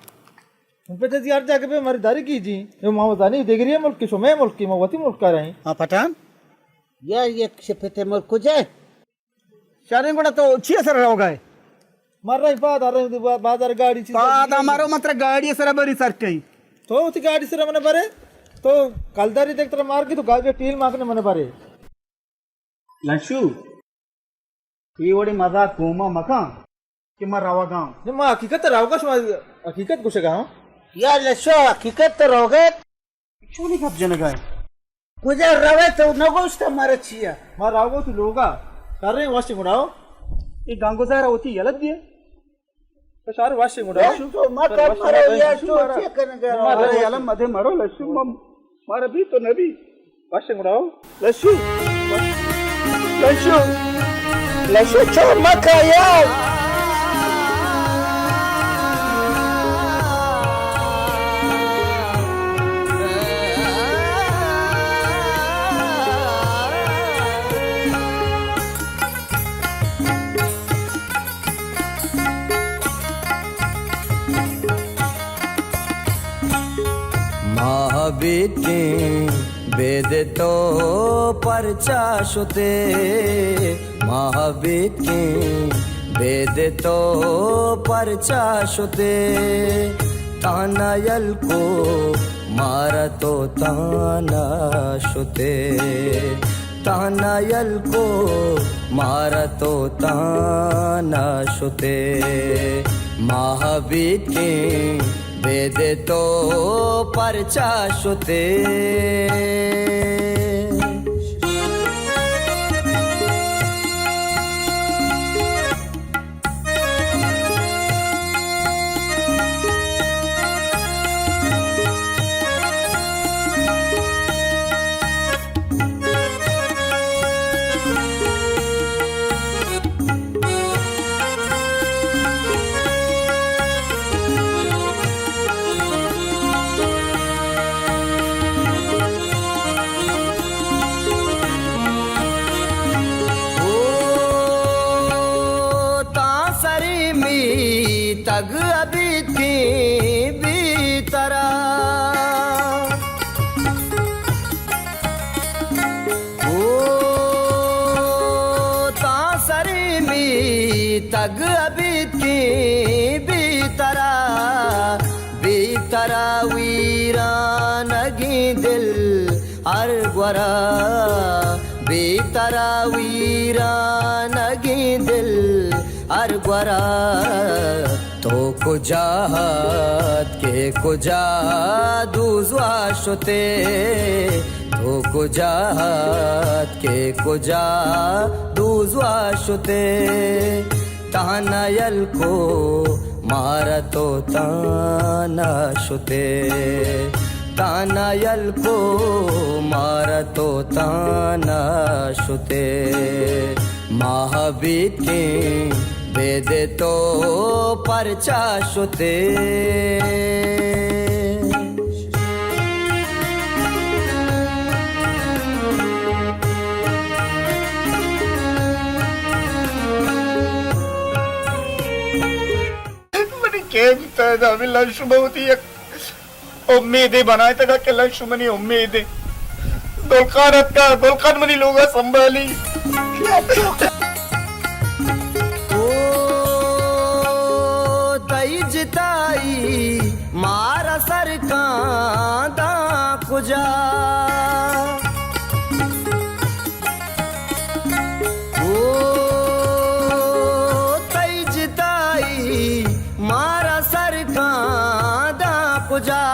من پتہ زی ہر جاگہ پہ مری داری کی جی۔ یہ ما وزانی دیگری ملک کے شمے ملک کے ما وتی ملک کا رہے ہیں۔ ہاں پٹھان۔ یا یک شپتے ملک کجا ہے؟ شاریں گڑا تو چی سر رہو گئے؟ مر رہی پاد آ رہے با-، بازار گاڑی چیز پاد آ مارو متر گاڑی سر بری سر کئی۔ تو وتی گاڑی سر من برے۔ تو کلداری دیکھ تر مار کی تو گاڑی ٹیل ماکنے من برے۔ لشو، اے وڑیں مزاک گوں ما مکن کہ ما روگاں۔ نہ، ما حقیقت ء روگا، شما حقیقت گوشگا ہاں۔ یا لشو، حقیقت ء روگت؟ چونی گپ جنگا ہے؟ کجا روے تو نگوشت مارا چیا؟ ما روگا تو لوگا۔ کریں واشی گڑاؤ۔ اے گنگوزار ہوتی یلت دیے۔ تو شار واشی گڑاؤ۔ تو ما کر مرو یا تو چیا کرنے گا؟ مارا یلم مدے مرو لشو مم۔ مارا بی تو نبی۔ باشیں گڑا ہو۔ لشو۔ لشو۔ لشو چور مکا یار۔ ماہ بیتیں بید تو پرچا شتے، ماہ بیتیں بید تو پرچا شتے، تانا یل کو مارا تو تانا شتے۔ تانا یل کو مارا تو تانا شتے، ماہ بیتیں بید تو پرچا شتے۔ او تاں سری میتگ ابیتیں بی ترا۔ او تاں سری میتگ ابیتیں بی ترا، بی ترا ویرانگیں دل ہر گورا، بی ترا ویرانگیں دل ہر گورا۔ تو کجا ات کہ کجا دوزوا شتے، تو کجا ات کہ کجا دوزوا شتے۔ تانا یل کو مارا تو تانا شتے، تانا یل کو مارا تو تانا شتے، ماہ بیتیں بید تو پرچا شتے۔ منی کیف پیدا بلا شما وتی یک امیدے بنائے تگا کہ لشو منی امیدے۔ گلخان اتکا، گلخان منی لوگا سنبھالی۔ او تئی جتائی مارا سر کانداں کجا۔ او تئی جتائی مارا سر کانداں کجا۔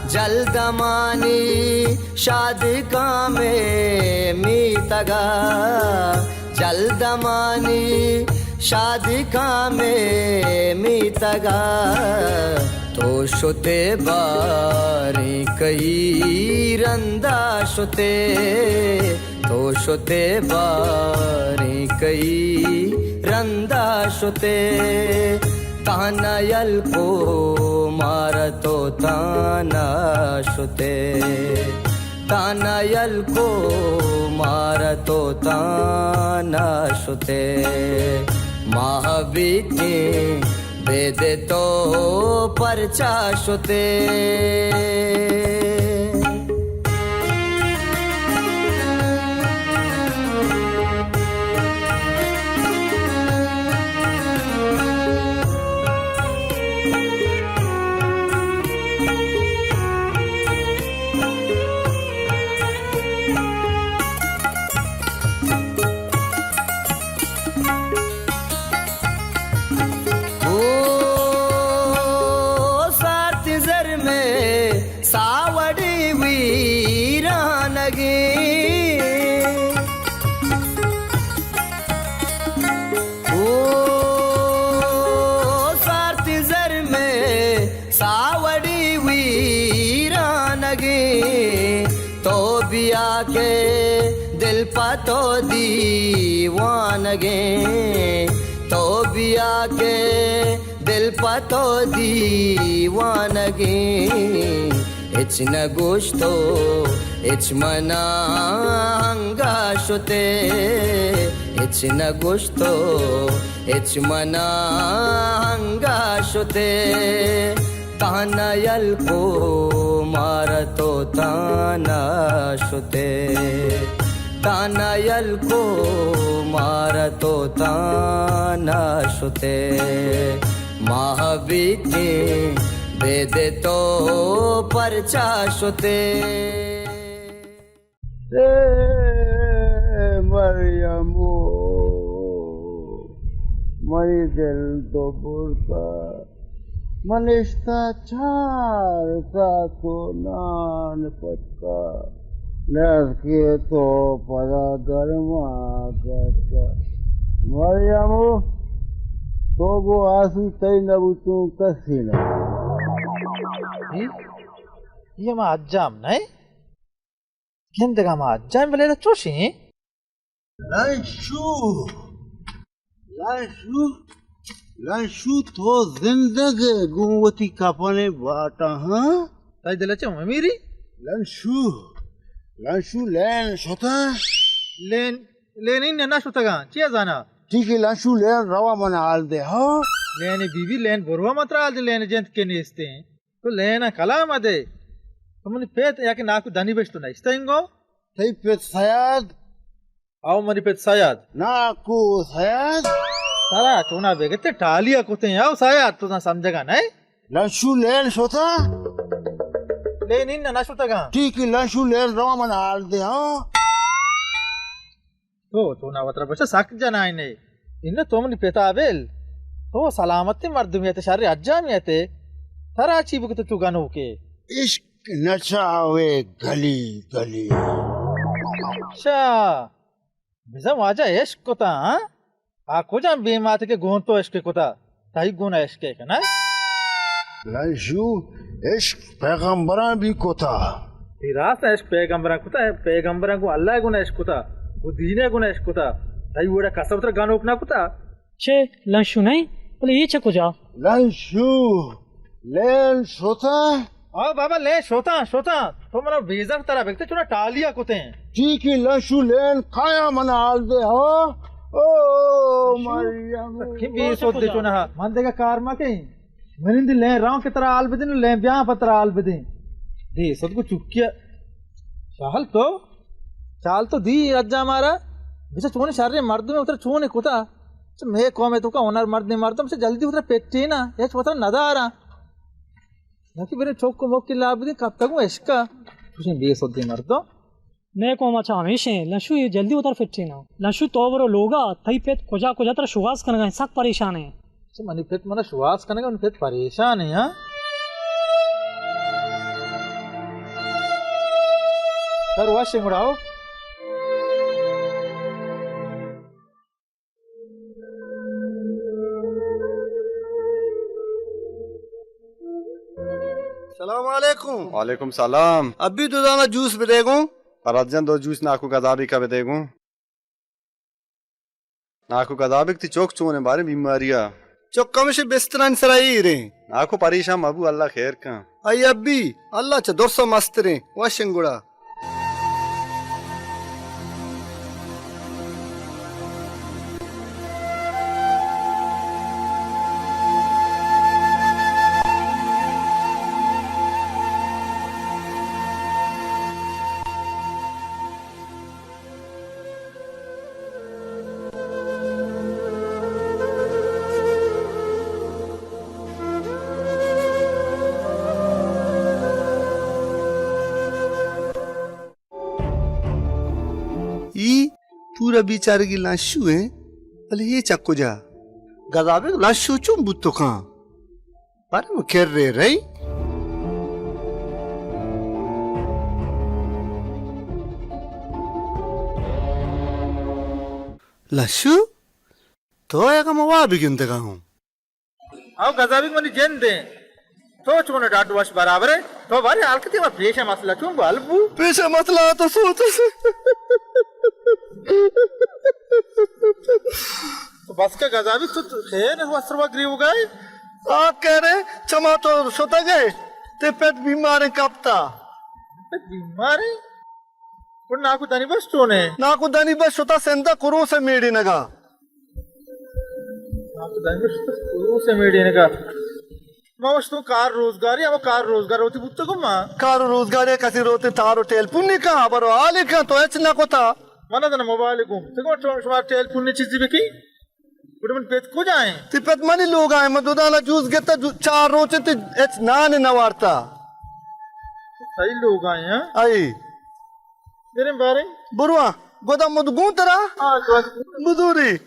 جلدمانی شادکاں مئے میتگا، جلدمانی شادکاں مئے میتگا۔ تو شتے باریں کئی رندا شتے، تو شتے باریں کئی رندا شتے، تہنا یل کو مارا تو تہنا شتے۔ تانا یل کو مارا تو تانا شتے، ماہ بیتیں بیدے تو پرچا شتے۔ او سارتی زر میں ساوڑی ویرانگی۔ او سارتی زر میں ساوڑی ویرانگی، تو بیا کہ دل پہ تو دیوانگیں، تو بیا کہ دل پہ تو دیوانگیں۔ ہچ نہ گوشتو، ہچ منا انگا شتے، ہچ نہ گوشتو، ہچ منا انگا شتے۔ تانا یل کو مارا تو تانا شتے، تانا یل کو مارا تو تانا شتے، ماہ بیتیں بیدے تو پرچا شتے۔ اے مریم، منی دل تو برتا، من اشتا چار کا تو نان پتکا، نزکے تو پدا گرما گتکا۔ مریم، تو گو آسو تئی نبوتوں کسی نہ۔ اے، اے ما اجام نہ؟ گندگا ما جان بلے چوشیں۔ لنشو، لنشو، لنشو تو زندگ ئے گوں وتی کپنے باٹا، ہاں؟ تئی دل چہ ممیری؟ لنشو، لنشو لین شتا؟ لین، لین این نہ شتگاں، چیا زانا؟ ٹھیک ہے لنشو لین روا من حال دے، ہاں؟ لین بی بی لین بروا من ترا حال دے، لین جنت کے نیستے ہیں۔ تو لین ءَ کلام ءَ دے۔ تو منی پت یا کہ ناکو دنی بش تو نشتہ انگو؟ تئی پت سیاد؟ او منی پت سیاد۔ ناکو سیاد؟ ترا چونا بگتے ٹالی ءَ کتے او سیاد، تو سمجھگا نئے؟ لنشو لین شوتا؟ لین ان نہ شوتگا۔ ٹھیک ہے، لنشو لین روا من حال دے، ہاں؟ تو، تو نہ وترا بچہ سک جنائنے۔ انہ تو منی پتا بل۔ تو سلامتیں مردمی ات، شر اجامی ات۔ ترا چی بکت تو گنوکے؟ عشق نچاوے گلی گلی۔ اچھا۔ بزاں واجہ عشق کتا، ہاں؟ آ کجام بے مات کہ گون تو عشق کتا؟ تئی گون عشق کنئے؟ لنشو، عشق پیغمبراں بھی کتا۔ اے راست عشق پیغمبراں کتا، پیغمبراں گوں اللہ گون عشق کتا، گوں دین گون عشق کتا۔ تئی وڑا کسب تر گنوک نہ کتا۔ چے لنشو نہیں؟ بلے یہ چے کجا؟ لنشو، لین شوتا؟ او بابا، لین شوتاں، شوتاں۔ تو منا بیزار ترا بکتے چونا ٹالیا کتیں۔ ٹھیک ہے، لنشو لین کایا منا حال دے، ہاں؟ او مریم۔ کہ بے سود دے چونا، ہاں۔ من دیگا کار ما کہیں۔ منندی لین راں کہ ترا حال بدیں، لین بیاں پہ ترا حال بدیں۔ بے سود کو چکیا۔ شاہل تو؟ شاہل تو دی اجا مارا۔ بچا چونے شریں مردمے اترا چونے کتا۔ چہ مے قوم تو کا ہنر مردیں مردم چہ جلدی اترا پٹینا، ہچ وترا ندارا۔ نکی برے چوک موک لا بدیں کپتا گوں عشقا۔ چوشیں بے سودیں مردم۔ مئے قوم ءَ چہ ہمیش ایں، لنشو یہ جلدی وتر فٹینا۔ لنشو تو برو لوگا، تئی پت کجا کجا ترا شواز کنگا ایں، سک پریشان ایں۔ چہ منی پت منا شواز کنگا، منی پت پریشان ایں، ہاں؟ سر وش گڑا ہو۔ سلام علیکم۔ وعلیکم سلام۔ ابی دو دانہ جوس بدے گوں۔ فرات جان دو جوس ناکو گدابی کا بدے گوں۔ ناکو گدابی تی چوک چونے بارے بیماریا۔ چوک کمش بستران سرا ایریں۔ ناکو پریشان مبو، اللہ خیر کن۔ اے ابی، اللہ چہ درسا مستریں، وشن گڑا۔ بیچارگی لاشو ایں، بلے اے چہ کجا؟ گزابگ، لاشو چون بوت کاں؟ بارے من کرے رئی۔ لاشو، تو اے گم وابی گندگا ہوں۔ او گزابی منی جند ایں۔ تو چون ڈاڈ وش برابر ئے؟ تو بارے حال کتی، ما پیش مسئلہ چون گو حل بو؟ پیش مسئلہ تو سوچ۔ تو بس کا گزابی، تو خیر وسر و گریوگا ئے؟ آ کرے، چما تو شتگ ئے، تے پت بیماریں کپتا۔ پت بیماریں؟ گڑا ناکو دنی بش چون ئے؟ ناکو دنی بش شتا سندھ ءَ کروس ءِ میڑینگا۔ ناکو دنی بش شتا کروس ءِ میڑینگا۔ ما وش تو کار روزگاری، ہما کار روزگار وتی بوتگ ما۔ کار و روزگاری کسی روتے تار و ٹیلیفون نہ کن، خبر و حال کن، تو ہچ نہ کتا۔ من ءَ دن موبائل گم۔ تو شما ٹیلیفون نہ چیزی بکی؟ گڑا من پت کجا ایں؟ تئی پت منی لوگا ایں، من دو دانہ جوس گتا، جو-، چار روچ تے ہچ نان نہ وارتا۔ تئی لوگا ایں، ہاں؟ ائی۔ بریں باریں۔ برواں، گودا مد گوں ترا؟ ہاں، گوں۔ بدوری۔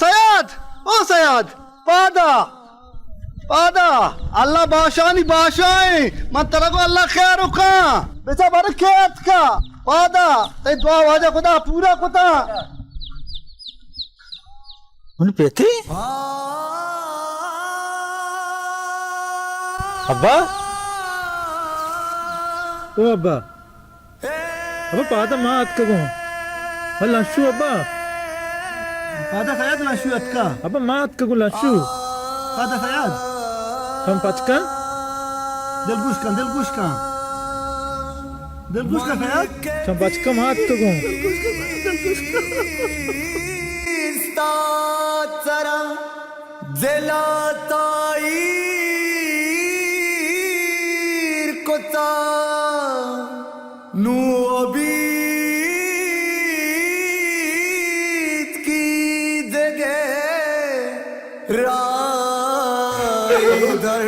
سیاد! او سیاد! پادا! پادا! اللہ باشانی باشائیں! من ترا گوں اللہ خیر و کاں! بچا بارے کیت کا! پادا! تئی دعا واجہ خدا پورا کتا! من پیتی؟ ابا؟ او ابا! ابا پادا ما اتکگوں۔ ابا لنشو ابا۔ پادا سیاد لنشو اتکا۔ ابا ما اتکگوں لنشو۔ پادا سیاد۔ چم پچ کن۔ دل گوش کن، دل گوش کن۔ دل گوش کن سیاد۔ چم پچ کن ما اتکگوں۔ دل گوش کن، دل گوش کن۔ دلا تائیر کتا، نوں ابیتکی دگہ راہے در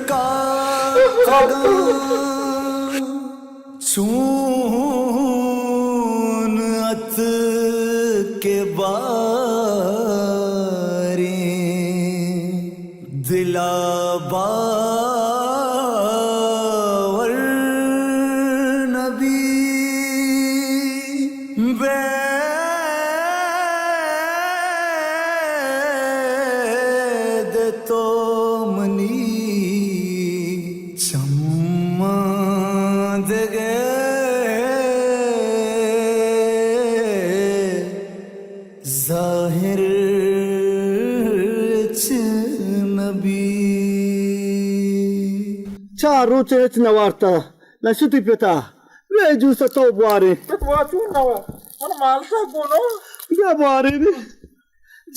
کاینتگاں۔ چون ات کہ باریں دلا باور نبی، بید تو منی چماں دگہ ظاہر چ نبی۔ چار روچ ہچ نہ وارتا، نہ شتی پتا۔ وے جوسا تو بوارے۔ پت وا چون نہ وا؟ من مالتا گونو۔ بیا بوارے نے۔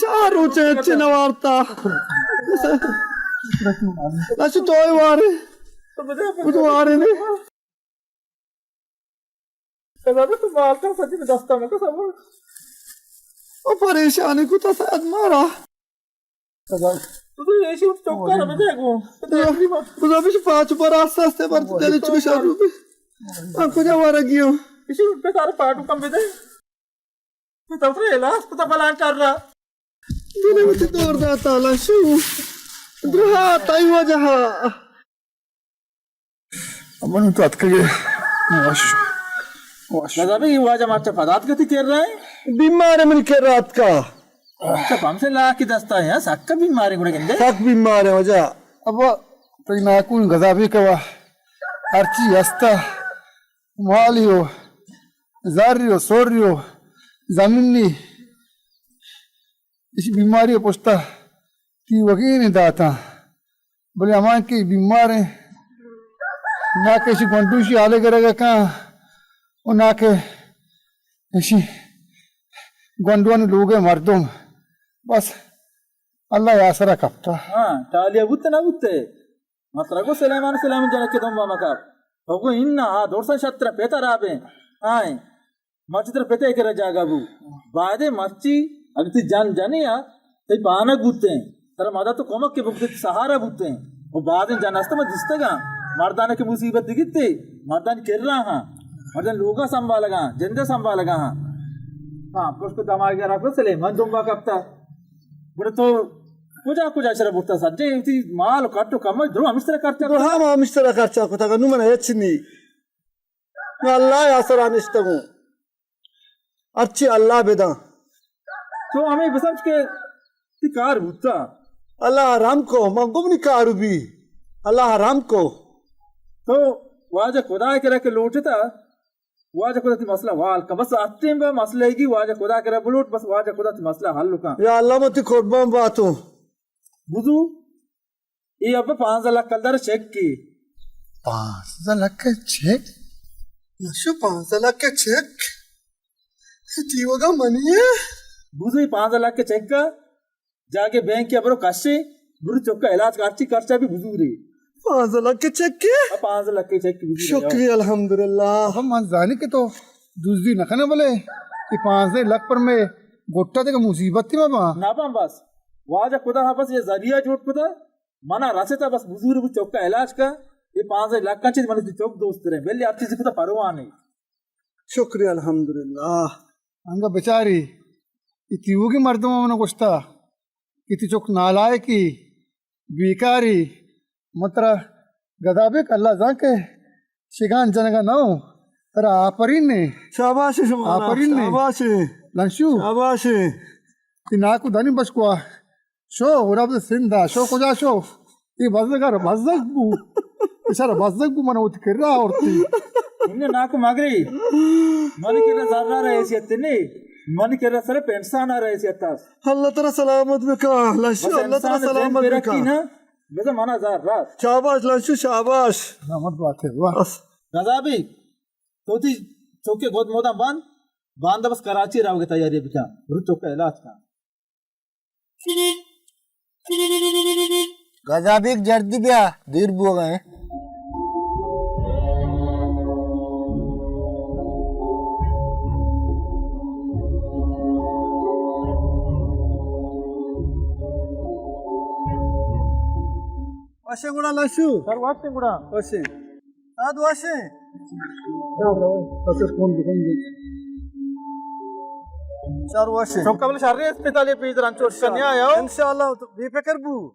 چار روچ ہچ نہ وارتا۔ لاشو تو ہی وارے۔ تو بدے، تو وارے نے۔ کزا تو مالتا سجی دستا مکا سب۔ او پریشانی کتا سیاد مارا۔ تو ایشی چوکا نہ بدے گو۔ خدا بش پاچ پر آستے آستے پر دل چکے شروع بی۔ من کجا وارگی ہوں؟ ایشی پہ سارے پاٹو کم بدے۔ تو تو الاس پتا بلان کر رہا۔ دل وتی دور داتا لاشو۔ درہا تئی وجہ۔ من تو اتکگے۔ وش۔ وش۔ گزابی واجہ مارچا پدات گتی کر رہا ہے۔ بیمار من کر رہا اتکا۔ اچھا، پم سے لا کے دستا ہے، سک بیمار ہے گڑا گندے۔ سک بیمار ہے واجہ۔ ابا، تئی ناکو گزابی کوا۔ ہرچی ہستا۔ مالی و زاری و سوری و زمینی، ایشی بیماری پشتا تی وگین داتا، بلے ہمان کہ بیمار ہیں، نہ کہ ایشی گونڈوشی حالے گرگا کن، و نا کہ ایشی گونڈوانی لوگ ءِ مردم، بس اللہ ءِ آسرا کپتا۔ ہاں، ٹالیا بوت نہ بوت۔ ما ترا گو سلیمان، سلیمان جنک ءِ دمبا مکپ۔ تو گو اناں، آ درساں شتر پت ءَ را بیں۔ آئیں۔ مرچی ترا پت ءِ کرا جاگہ بو۔ بایدیں مرچی اگہ تئی جن جنی ءَ تئی پانگ بوتیں، ترا مدد و کمک کہ بکتے، سہارا بوتیں۔ و بازیں جن است ما دیستگاں، مرداں کہ مصیبت دیگتے، مردانی کرا ہاں، مردانی لوگا سنبھالگا، جندے سنبھالگا ہاں۔ ہاں، پشت دماغ را کو سلیمان دمبا کپتا۔ گڑا تو کجا کجا شرا برتا؟ سجے وتی مال و کٹ و کمائی درو ہمش ترا خرچا کتا؟ ہاں، ہمش ترا خرچا کتا، نو من ہچ نی۔ من اللہ ءِ آسرا نشتگوں۔ ہرچی اللہ بداں۔ تو ہمے بسمجھ کہ تی کار بوتا۔ اللہ رحم کو، من گمنی کار بی۔ اللہ رحم کو۔ تو واجہ خدا ءِ کرا کہ لوٹتا، واجہ خدا تی مسئلہ حل کا۔ بس اتیں با مسئلہ گی واجہ خدا ءِ کرا بلوٹ، بس واجہ خدا تی مسئلہ حل کا۔ یا اللہ، من تی قربان باتوں۔ بزو، اے ابا پانزدہ لکھ کلدار چیک کی۔ پانزدہ لکھ چیک؟ لشو، پانزدہ لکھ چیک؟ تیوگا منی ہے؟ بزو، اے پانزدہ لکھ چیک کا جاگے بینک ءَ برو کشے، برو چکا علاج کا، ہرچی خرچہ بی بزورے۔ پانزدہ لکھ چیک کے؟ آ، پانزدہ لکھ چیک بزورے۔ شکریہ، الحمدللہ۔ ابا من زانی کہ تو دزی نہ کنے، بلے اے پانزدہ لکھ پر میں گٹا دے کہ مصیبت تھی ما با۔ نہ با بس۔ واجہ خدا ہا بس یہ ذریعہ جوڑ کتا۔ منا رستا بس بزور بو چوکا علاج کا، اے پانزدہ لکھ چیز من تی چوک دوست رہے، بلے ہر چیز کتا پرواہ نہیں۔ شکریہ، الحمدللہ۔ انگا بچاری، اے تیوگی مردم من گوشتا کہ تی چوک نالائکی، بیکاری، من ترا گدا بیک اللہ زان کہ شگان جنگا نہ ہوں۔ ترا آپرین نے۔ شاباش شما، آپرین نے۔ شاباش۔ لنشو۔ شاباش۔ تی ناکو دانی بشکوا۔ شو، ورا بس سندھا، شو کجا شو؟ تی بزگ ار بزگ بو۔ اشارا بزگ بو من وتی کرا آورتی۔ انہیں ناکو مگری۔ من کرا زرا را حیثیت نے۔ من کرا صرف انسان را حیثیت است۔ اللہ ترا سلامت بکا۔ لنشو، بس اللہ ترا انسان سلامت بکا۔ بزاں منا زار راست۔ شاباش لنشو، شاباش۔ نعمت بات ہے، واہ۔ بس۔ رضا بی، تو تی چوکے گد موداں بند، باندا بس کراچی راوگے تیاری بکن۔ برو چوکا علاج کن۔ رضا بیگ جلدی بیا، دیر بوگا ہیں۔ وشیں گڑا لشو۔ سر وشیں گڑا۔ وشیں۔ ساد وشیں۔ سر وشیں۔ چوکا بلے شر اسپتال پیش رنچوش کنیا یو۔ انشاءاللہ تو بے فکر بو۔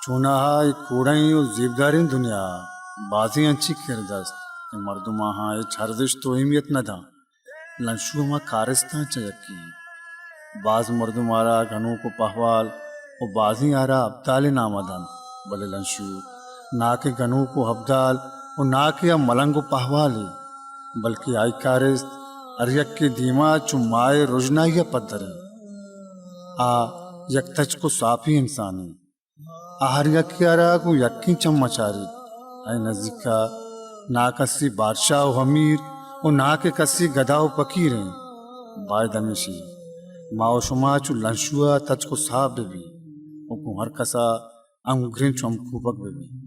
چوناہا اے کوڑئیں و زیبداریں دنیا ءَ بازیں انچیں کرد است کہ مردم آہاں ہچ ارزشت و اہمیت نہ داں۔ لنشو ہما کارستاں چہ یکے۔ باز مردم آرا گنوک و پہوال و بازیں آرا ابدال ءِ نام ءَ دنت، بلے لنشو نا کہ گنوک و ابدال و نا کہ آ ملنگ و پہوالے، بلکہ آئی کارست ہر یکے دیما چو ماہ ءِ رژنائی ءَ پدر انت۔ آ یک تچک و ساپیں انسانے۔ آ ہر یکے ءَ را گوں یکیں چم ءَ چاریت۔ آئی نزیک ءَ نا کسی بادشاہ و امیر و نا کہ کسی گدا و پکیر انت۔ باید ہمیشی ما و شما چو لنشو ءَ تچک و ساپ بہ بی و گوں ہر کس ءَ ہمگرنچ و ہمکوپگ بہ بی۔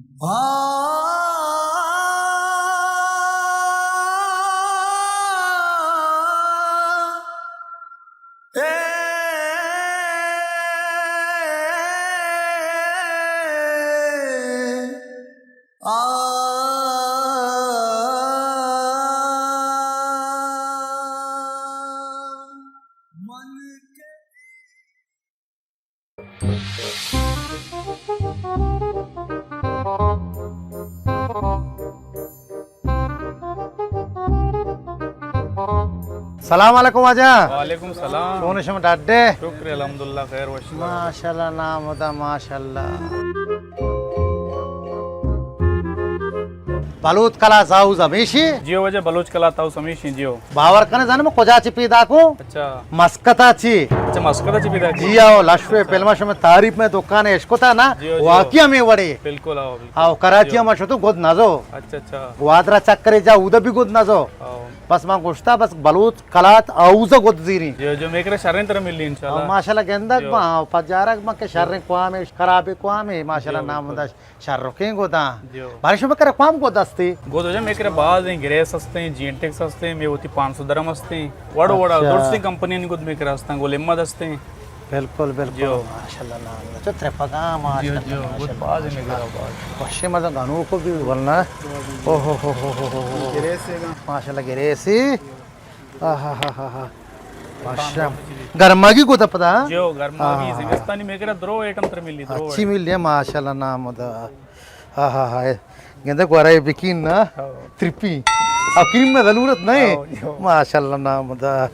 سلام علیکم واجہ۔ وعلیکم سلام۔ چون شما ڈاڈے؟ شکر الحمدللہ خیر وش۔ ماشاءاللہ نام دا ماشاءاللہ۔ بلوچ کلات ہاؤس ہمیشی؟ جیو واجہ، بلوچ کلات ہاؤس ہمیشی، جیو۔ باور کنے زانے من کجا چی پیدا کو؟ اچھا۔ مسقطا چی۔ اچھا، مسقطا چی پیدا کو؟ جی آؤ، لشوے اچھا۔ فلم شمے تعریف میں دکان اشکتا نا، جیو، جیو۔ واقعی ہمیں وڑے۔ بالکل آؤ، بالکل۔ آؤ، کراچی جیو۔ ہم شتو گد نزو۔ اچھا، اچھا۔ گوادرا چکرے جا، اودا بھی گد نزو۔ آؤ۔ بس من گوشتا، بس بلوچ کلات ہاؤس گد زیری۔ جیو، جیو، میکرا شریں تر ملی انشاءاللہ۔ آؤ، ماشاءاللہ گندگ جیو۔ با، پجارگ من کہ شریں کوامے، خرابیں کوامے، ماشاءاللہ جیو، نام بالکل۔ دا شرکیں گداں۔ جیو۔ بارش میں کرے کوام گد ہستے؟ گد ہو جائے، میں کرے باز ہیں، گریس ہستے ہیں، جینٹکس ہستے ہیں، میں ہوتی پانچ سو درم ہستے ہیں۔ وڑو وڑا، اچھا۔ درستی کمپنی نے گد میں کرے ہستے ہیں، گول اما دستے ہیں۔ بالکل، بالکل۔ جیو۔ ماشاءاللہ نام۔ اچھا، ترپگا، جیو، ماشاءاللہ، جیو، ماشاءاللہ، گد باز ہیں، میں کرے باز۔ وشی مزہ گنوکو بھی بولنا۔ اوہ ہو ہو ہو ہو ہو۔ گریس ہے گا۔ ماشاءاللہ، گریسی۔ آہا ہا ہا ہا۔ ماشاءاللہ۔ گرماگی کو تپدا؟ جیو، گرماگی، ہاں۔ زمستانی میکرا درو ایٹم تر ملی، درو اچھی ایٹم۔ ملی ہے، ماشاءاللہ، نام دا۔ ہاں، ہاں، ہاں۔ گندے گورا بکین نا، ہاں۔ ترپی۔ او کریم میں ضرورت نہیں۔ ہاں، جیو۔ ماشاءاللہ، نام دا۔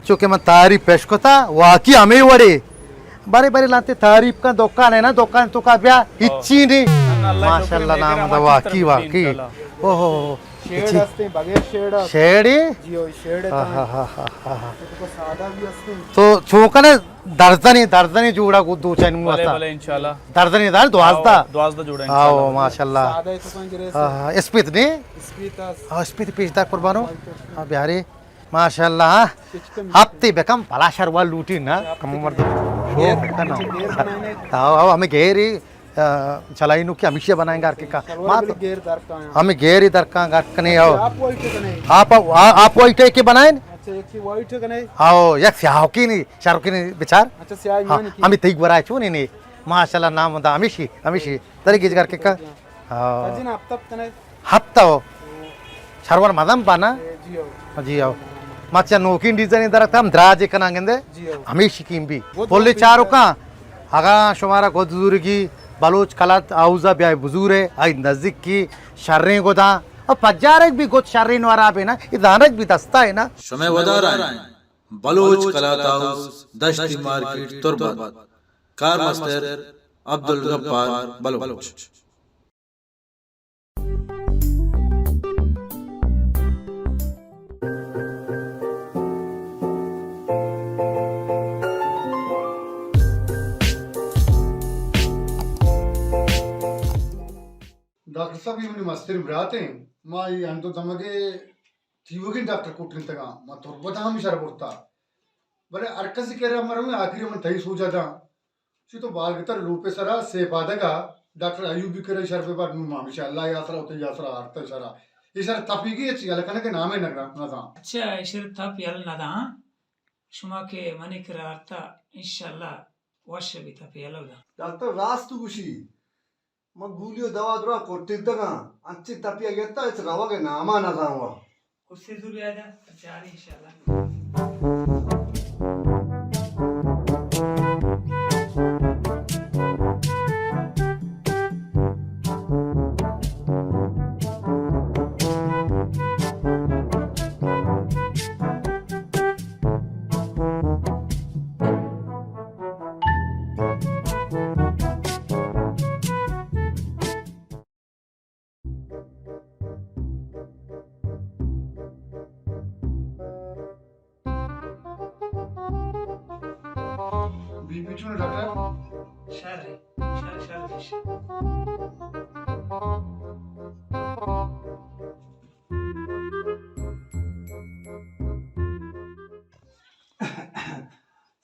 چونکہ من تعریف پیش کتا، واقعی ہمیں وڑے۔ بارے بارے لانتے تعریف کا دکان ہے نا، دکان تو کا بیا، ہاں۔ ہچی نہیں۔ نہ، نہ، اللہ ماشاءاللہ، شکر، نام میکرا دا، ہماری واقعی، طرف واقعی۔ انشاءاللہ۔ اوہ ہو۔ شیڑ چی؟ ہستے، بغیر شیڑ۔ شیڑی؟ جیو، شیڑ ہاں، تاں۔ ہاں، ہاں، ہاں، ہاں۔ تو کو سادہ بھی ہستے۔ تو چوکنے درزنی، درزنی جوڑا کو دو چین بلے، ہستا۔ بلے، انشاءاللہ۔ درزنی دار دوازدہ۔ آؤ، دوازدہ جوڑا، آؤ، انشاءاللہ۔ ماشاءاللہ۔ سادہ ہے تو کن گرے سے۔ ہاں، ہاں، اسپیت نے؟ اسپیت ہس۔ ہاں، اسپیت پیش دار قربانو۔ ہاں، بیاری۔ ماشاءاللہ، ہاں۔ ہفتے بکم پلا شروال لوٹی نا، کم مرد۔ شوق کنا۔ آؤ، آؤ، ہمیں گھیری۔ آ، چلائینو کہ ہمیشہ بنائیں گار کے کا۔ شلوار ما بلے تو گیر درکاں۔ ہمیں گیر ہی درکاں گار کنے ہو۔ آپ وائٹ کنے؟ آپ، آ-، آپ وائٹ ہے کہ بنائیں؟ اچھا، ایک چیز وائٹ کنے؟ آؤ، یک سیاہ کی نہیں، شاہ رخ کی نہیں بچار۔ اچھا، سیاہ ہاں، ایمان کی۔ ہمیں تیگ برائے چون نہیں۔ ماشاءاللہ، نام دا ہمیشی، ہمیشی۔ تری گیج گار کے کا۔ ہاں۔ اجی نا ہفتہ کنے؟ ہفتہ ہو۔ شروال مزن بنا۔ جی ہو۔ جی ہو۔ مچا نوکین ڈیزائن درکتا ہم دراج کناں گندے۔ جی ہو۔ ہمیشی کیم بھی۔ بولے چارو کا۔ اگاں شمارا گد زورگی بلوچ کلات ہاؤس ءَ بیائے بزورے، آئی نزیک کی شریں گداں، او پجارگ بھی گد شریں نوارا بے نا، اے دانگ بھی دستا ہے نا۔ شمئے ودار ءَ بلوچ کلات ہاؤس، دشتی مارکیٹ، تربت۔ کارمستر عبدالغفار بلوچ۔ ڈاکٹر صاحب، اے منی مستریں برات ایں۔ ما اے ہند ءُ دمگ ءَ تیوگیں ڈاکٹر کٹنتگاں۔ ما تربت ءَ ہم شر برتا۔ بلے ہر کسی کرا مروں، آخری من تئی سوجا داں۔ چی تو بالگتر لوپ ءِ سرا سے پادگ ءَ ڈاکٹر ایوبی کرا شر بہ بات، نوں ما ہمیشہ اللہ ءِ آسرا ءُ تئی آسرا آرتا شرا۔ اے شر تپیگی چی یل کنگ ءِ نام ءَ نہ گرا-، نہ داں۔ اچھا، اے شر تپ یل نہ داں۔ شما کہ منی کرا آرتا، انشاءاللہ وش بی تپ یل داں۔ ڈاکٹر راست گوشی۔ من گولی ءُ دوا درا کٹتگاں، انچیں تپی ءَ گپتا ہچ روگ ءِ نام ءَ نہ زانوا۔ کسے زور بیادہ، چاری انشاءاللہ۔ بی پی چون ڈاکٹر؟ شر، شر، شر، شر۔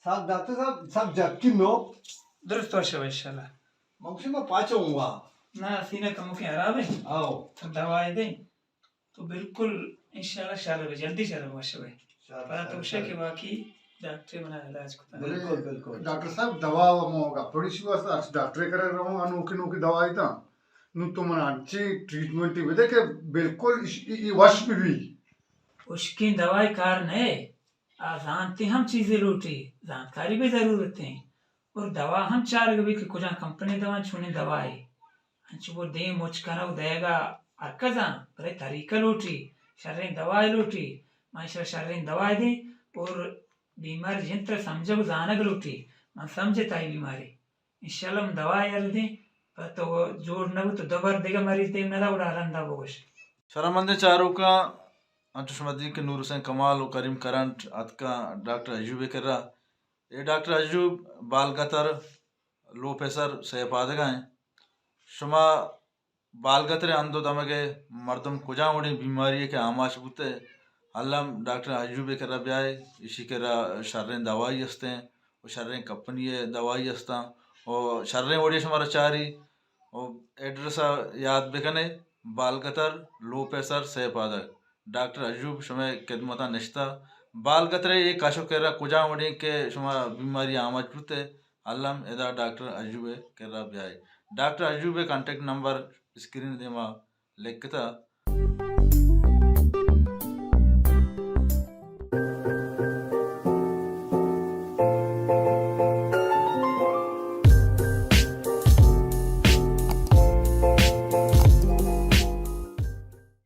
سک ڈاکٹر صاحب، سک جھکیں نو۔ درست وش بئے انشاءاللہ۔ من گوشی ما پاچ اوں وا۔ نہ، سینہ کمکیں حراب ایں۔ آؤ۔ تو دوائی دیں۔ تو بالکل انشاءاللہ شر بئے، جلدی شر بئے، وش بئے۔ شر، پدا شر، تو گوشے شر۔ کہ واقعی ڈاکٹر منا علاج کتا۔ بلے بالکل، بالکل۔ ڈاکٹر صاحب، دوا و مو گپ پڑی شی واسطہ، اچ ڈاکٹر کرا رہوں، انوکھی نوکھی دوائی تا۔ نوں تو منا انچیں ٹریٹمنٹ بدے کہ بالکل اش-، ای، ای وش بہ بی۔ اشکیں دوائی کار نئے۔ آ زانتی ہم چیزے لوٹی، زانتکاری بھی ضرورت ایں۔ اور دوا ہم چارگ بھی کہ کجام کمپنی دوا، چونیں دوائے۔ انچو گوں دیم مچ کنگ دئیگا ہر کس آں، بلے طریقہ لوٹی، شریں دوائے لوٹی۔ ما ایشرا شریں دوائے دیں اور بیمار جنتر سمجھگ و زانگ لوٹی۔ من سمجھتا اے بیماری۔ انشاءاللہ من دوا یل دیں، پہ تو جوڑ نہ بوت، تو دوبر دگہ مریض دیم نہ دا، گڑا رندا بگوش۔ شرمندیں چاروکاں، انچو شما دی کہ نور حسین کمال و کریم کرنٹ اتکاں ڈاکٹر ایوب ءِ کرا۔ اے ڈاکٹر ایوب بالگتر لو پیسر سیہ پادگا ہیں۔ شما بالگتر ءِ ہند و دمگ ءِ مردم کجام وڑیں بیماری ءَ کہ آماچ بوتہ، الم ڈاکٹر ایوب ءِ کرا بیائے، ایشی کرا شریں دوائی ہستیں و شریں کمپنی ءِ دوائی ہستاں و شریں وڑے شمارا چاری و ایڈریس ءَ یاد بکنے، بالگتر لو پیسر سیہ پادگ۔ ڈاکٹر ایوب شمئے خدمتاں نشتہ۔ بالگتر ءِ اے کش و کرا کجام وڑیں کہ شما بیماری آماچ بوتہ، الم ادا ڈاکٹر ایوب ءِ کرا بیائے۔ ڈاکٹر ایوب ءِ کانٹیکٹ نمبر اسکرین ءِ دیما لکھتہ۔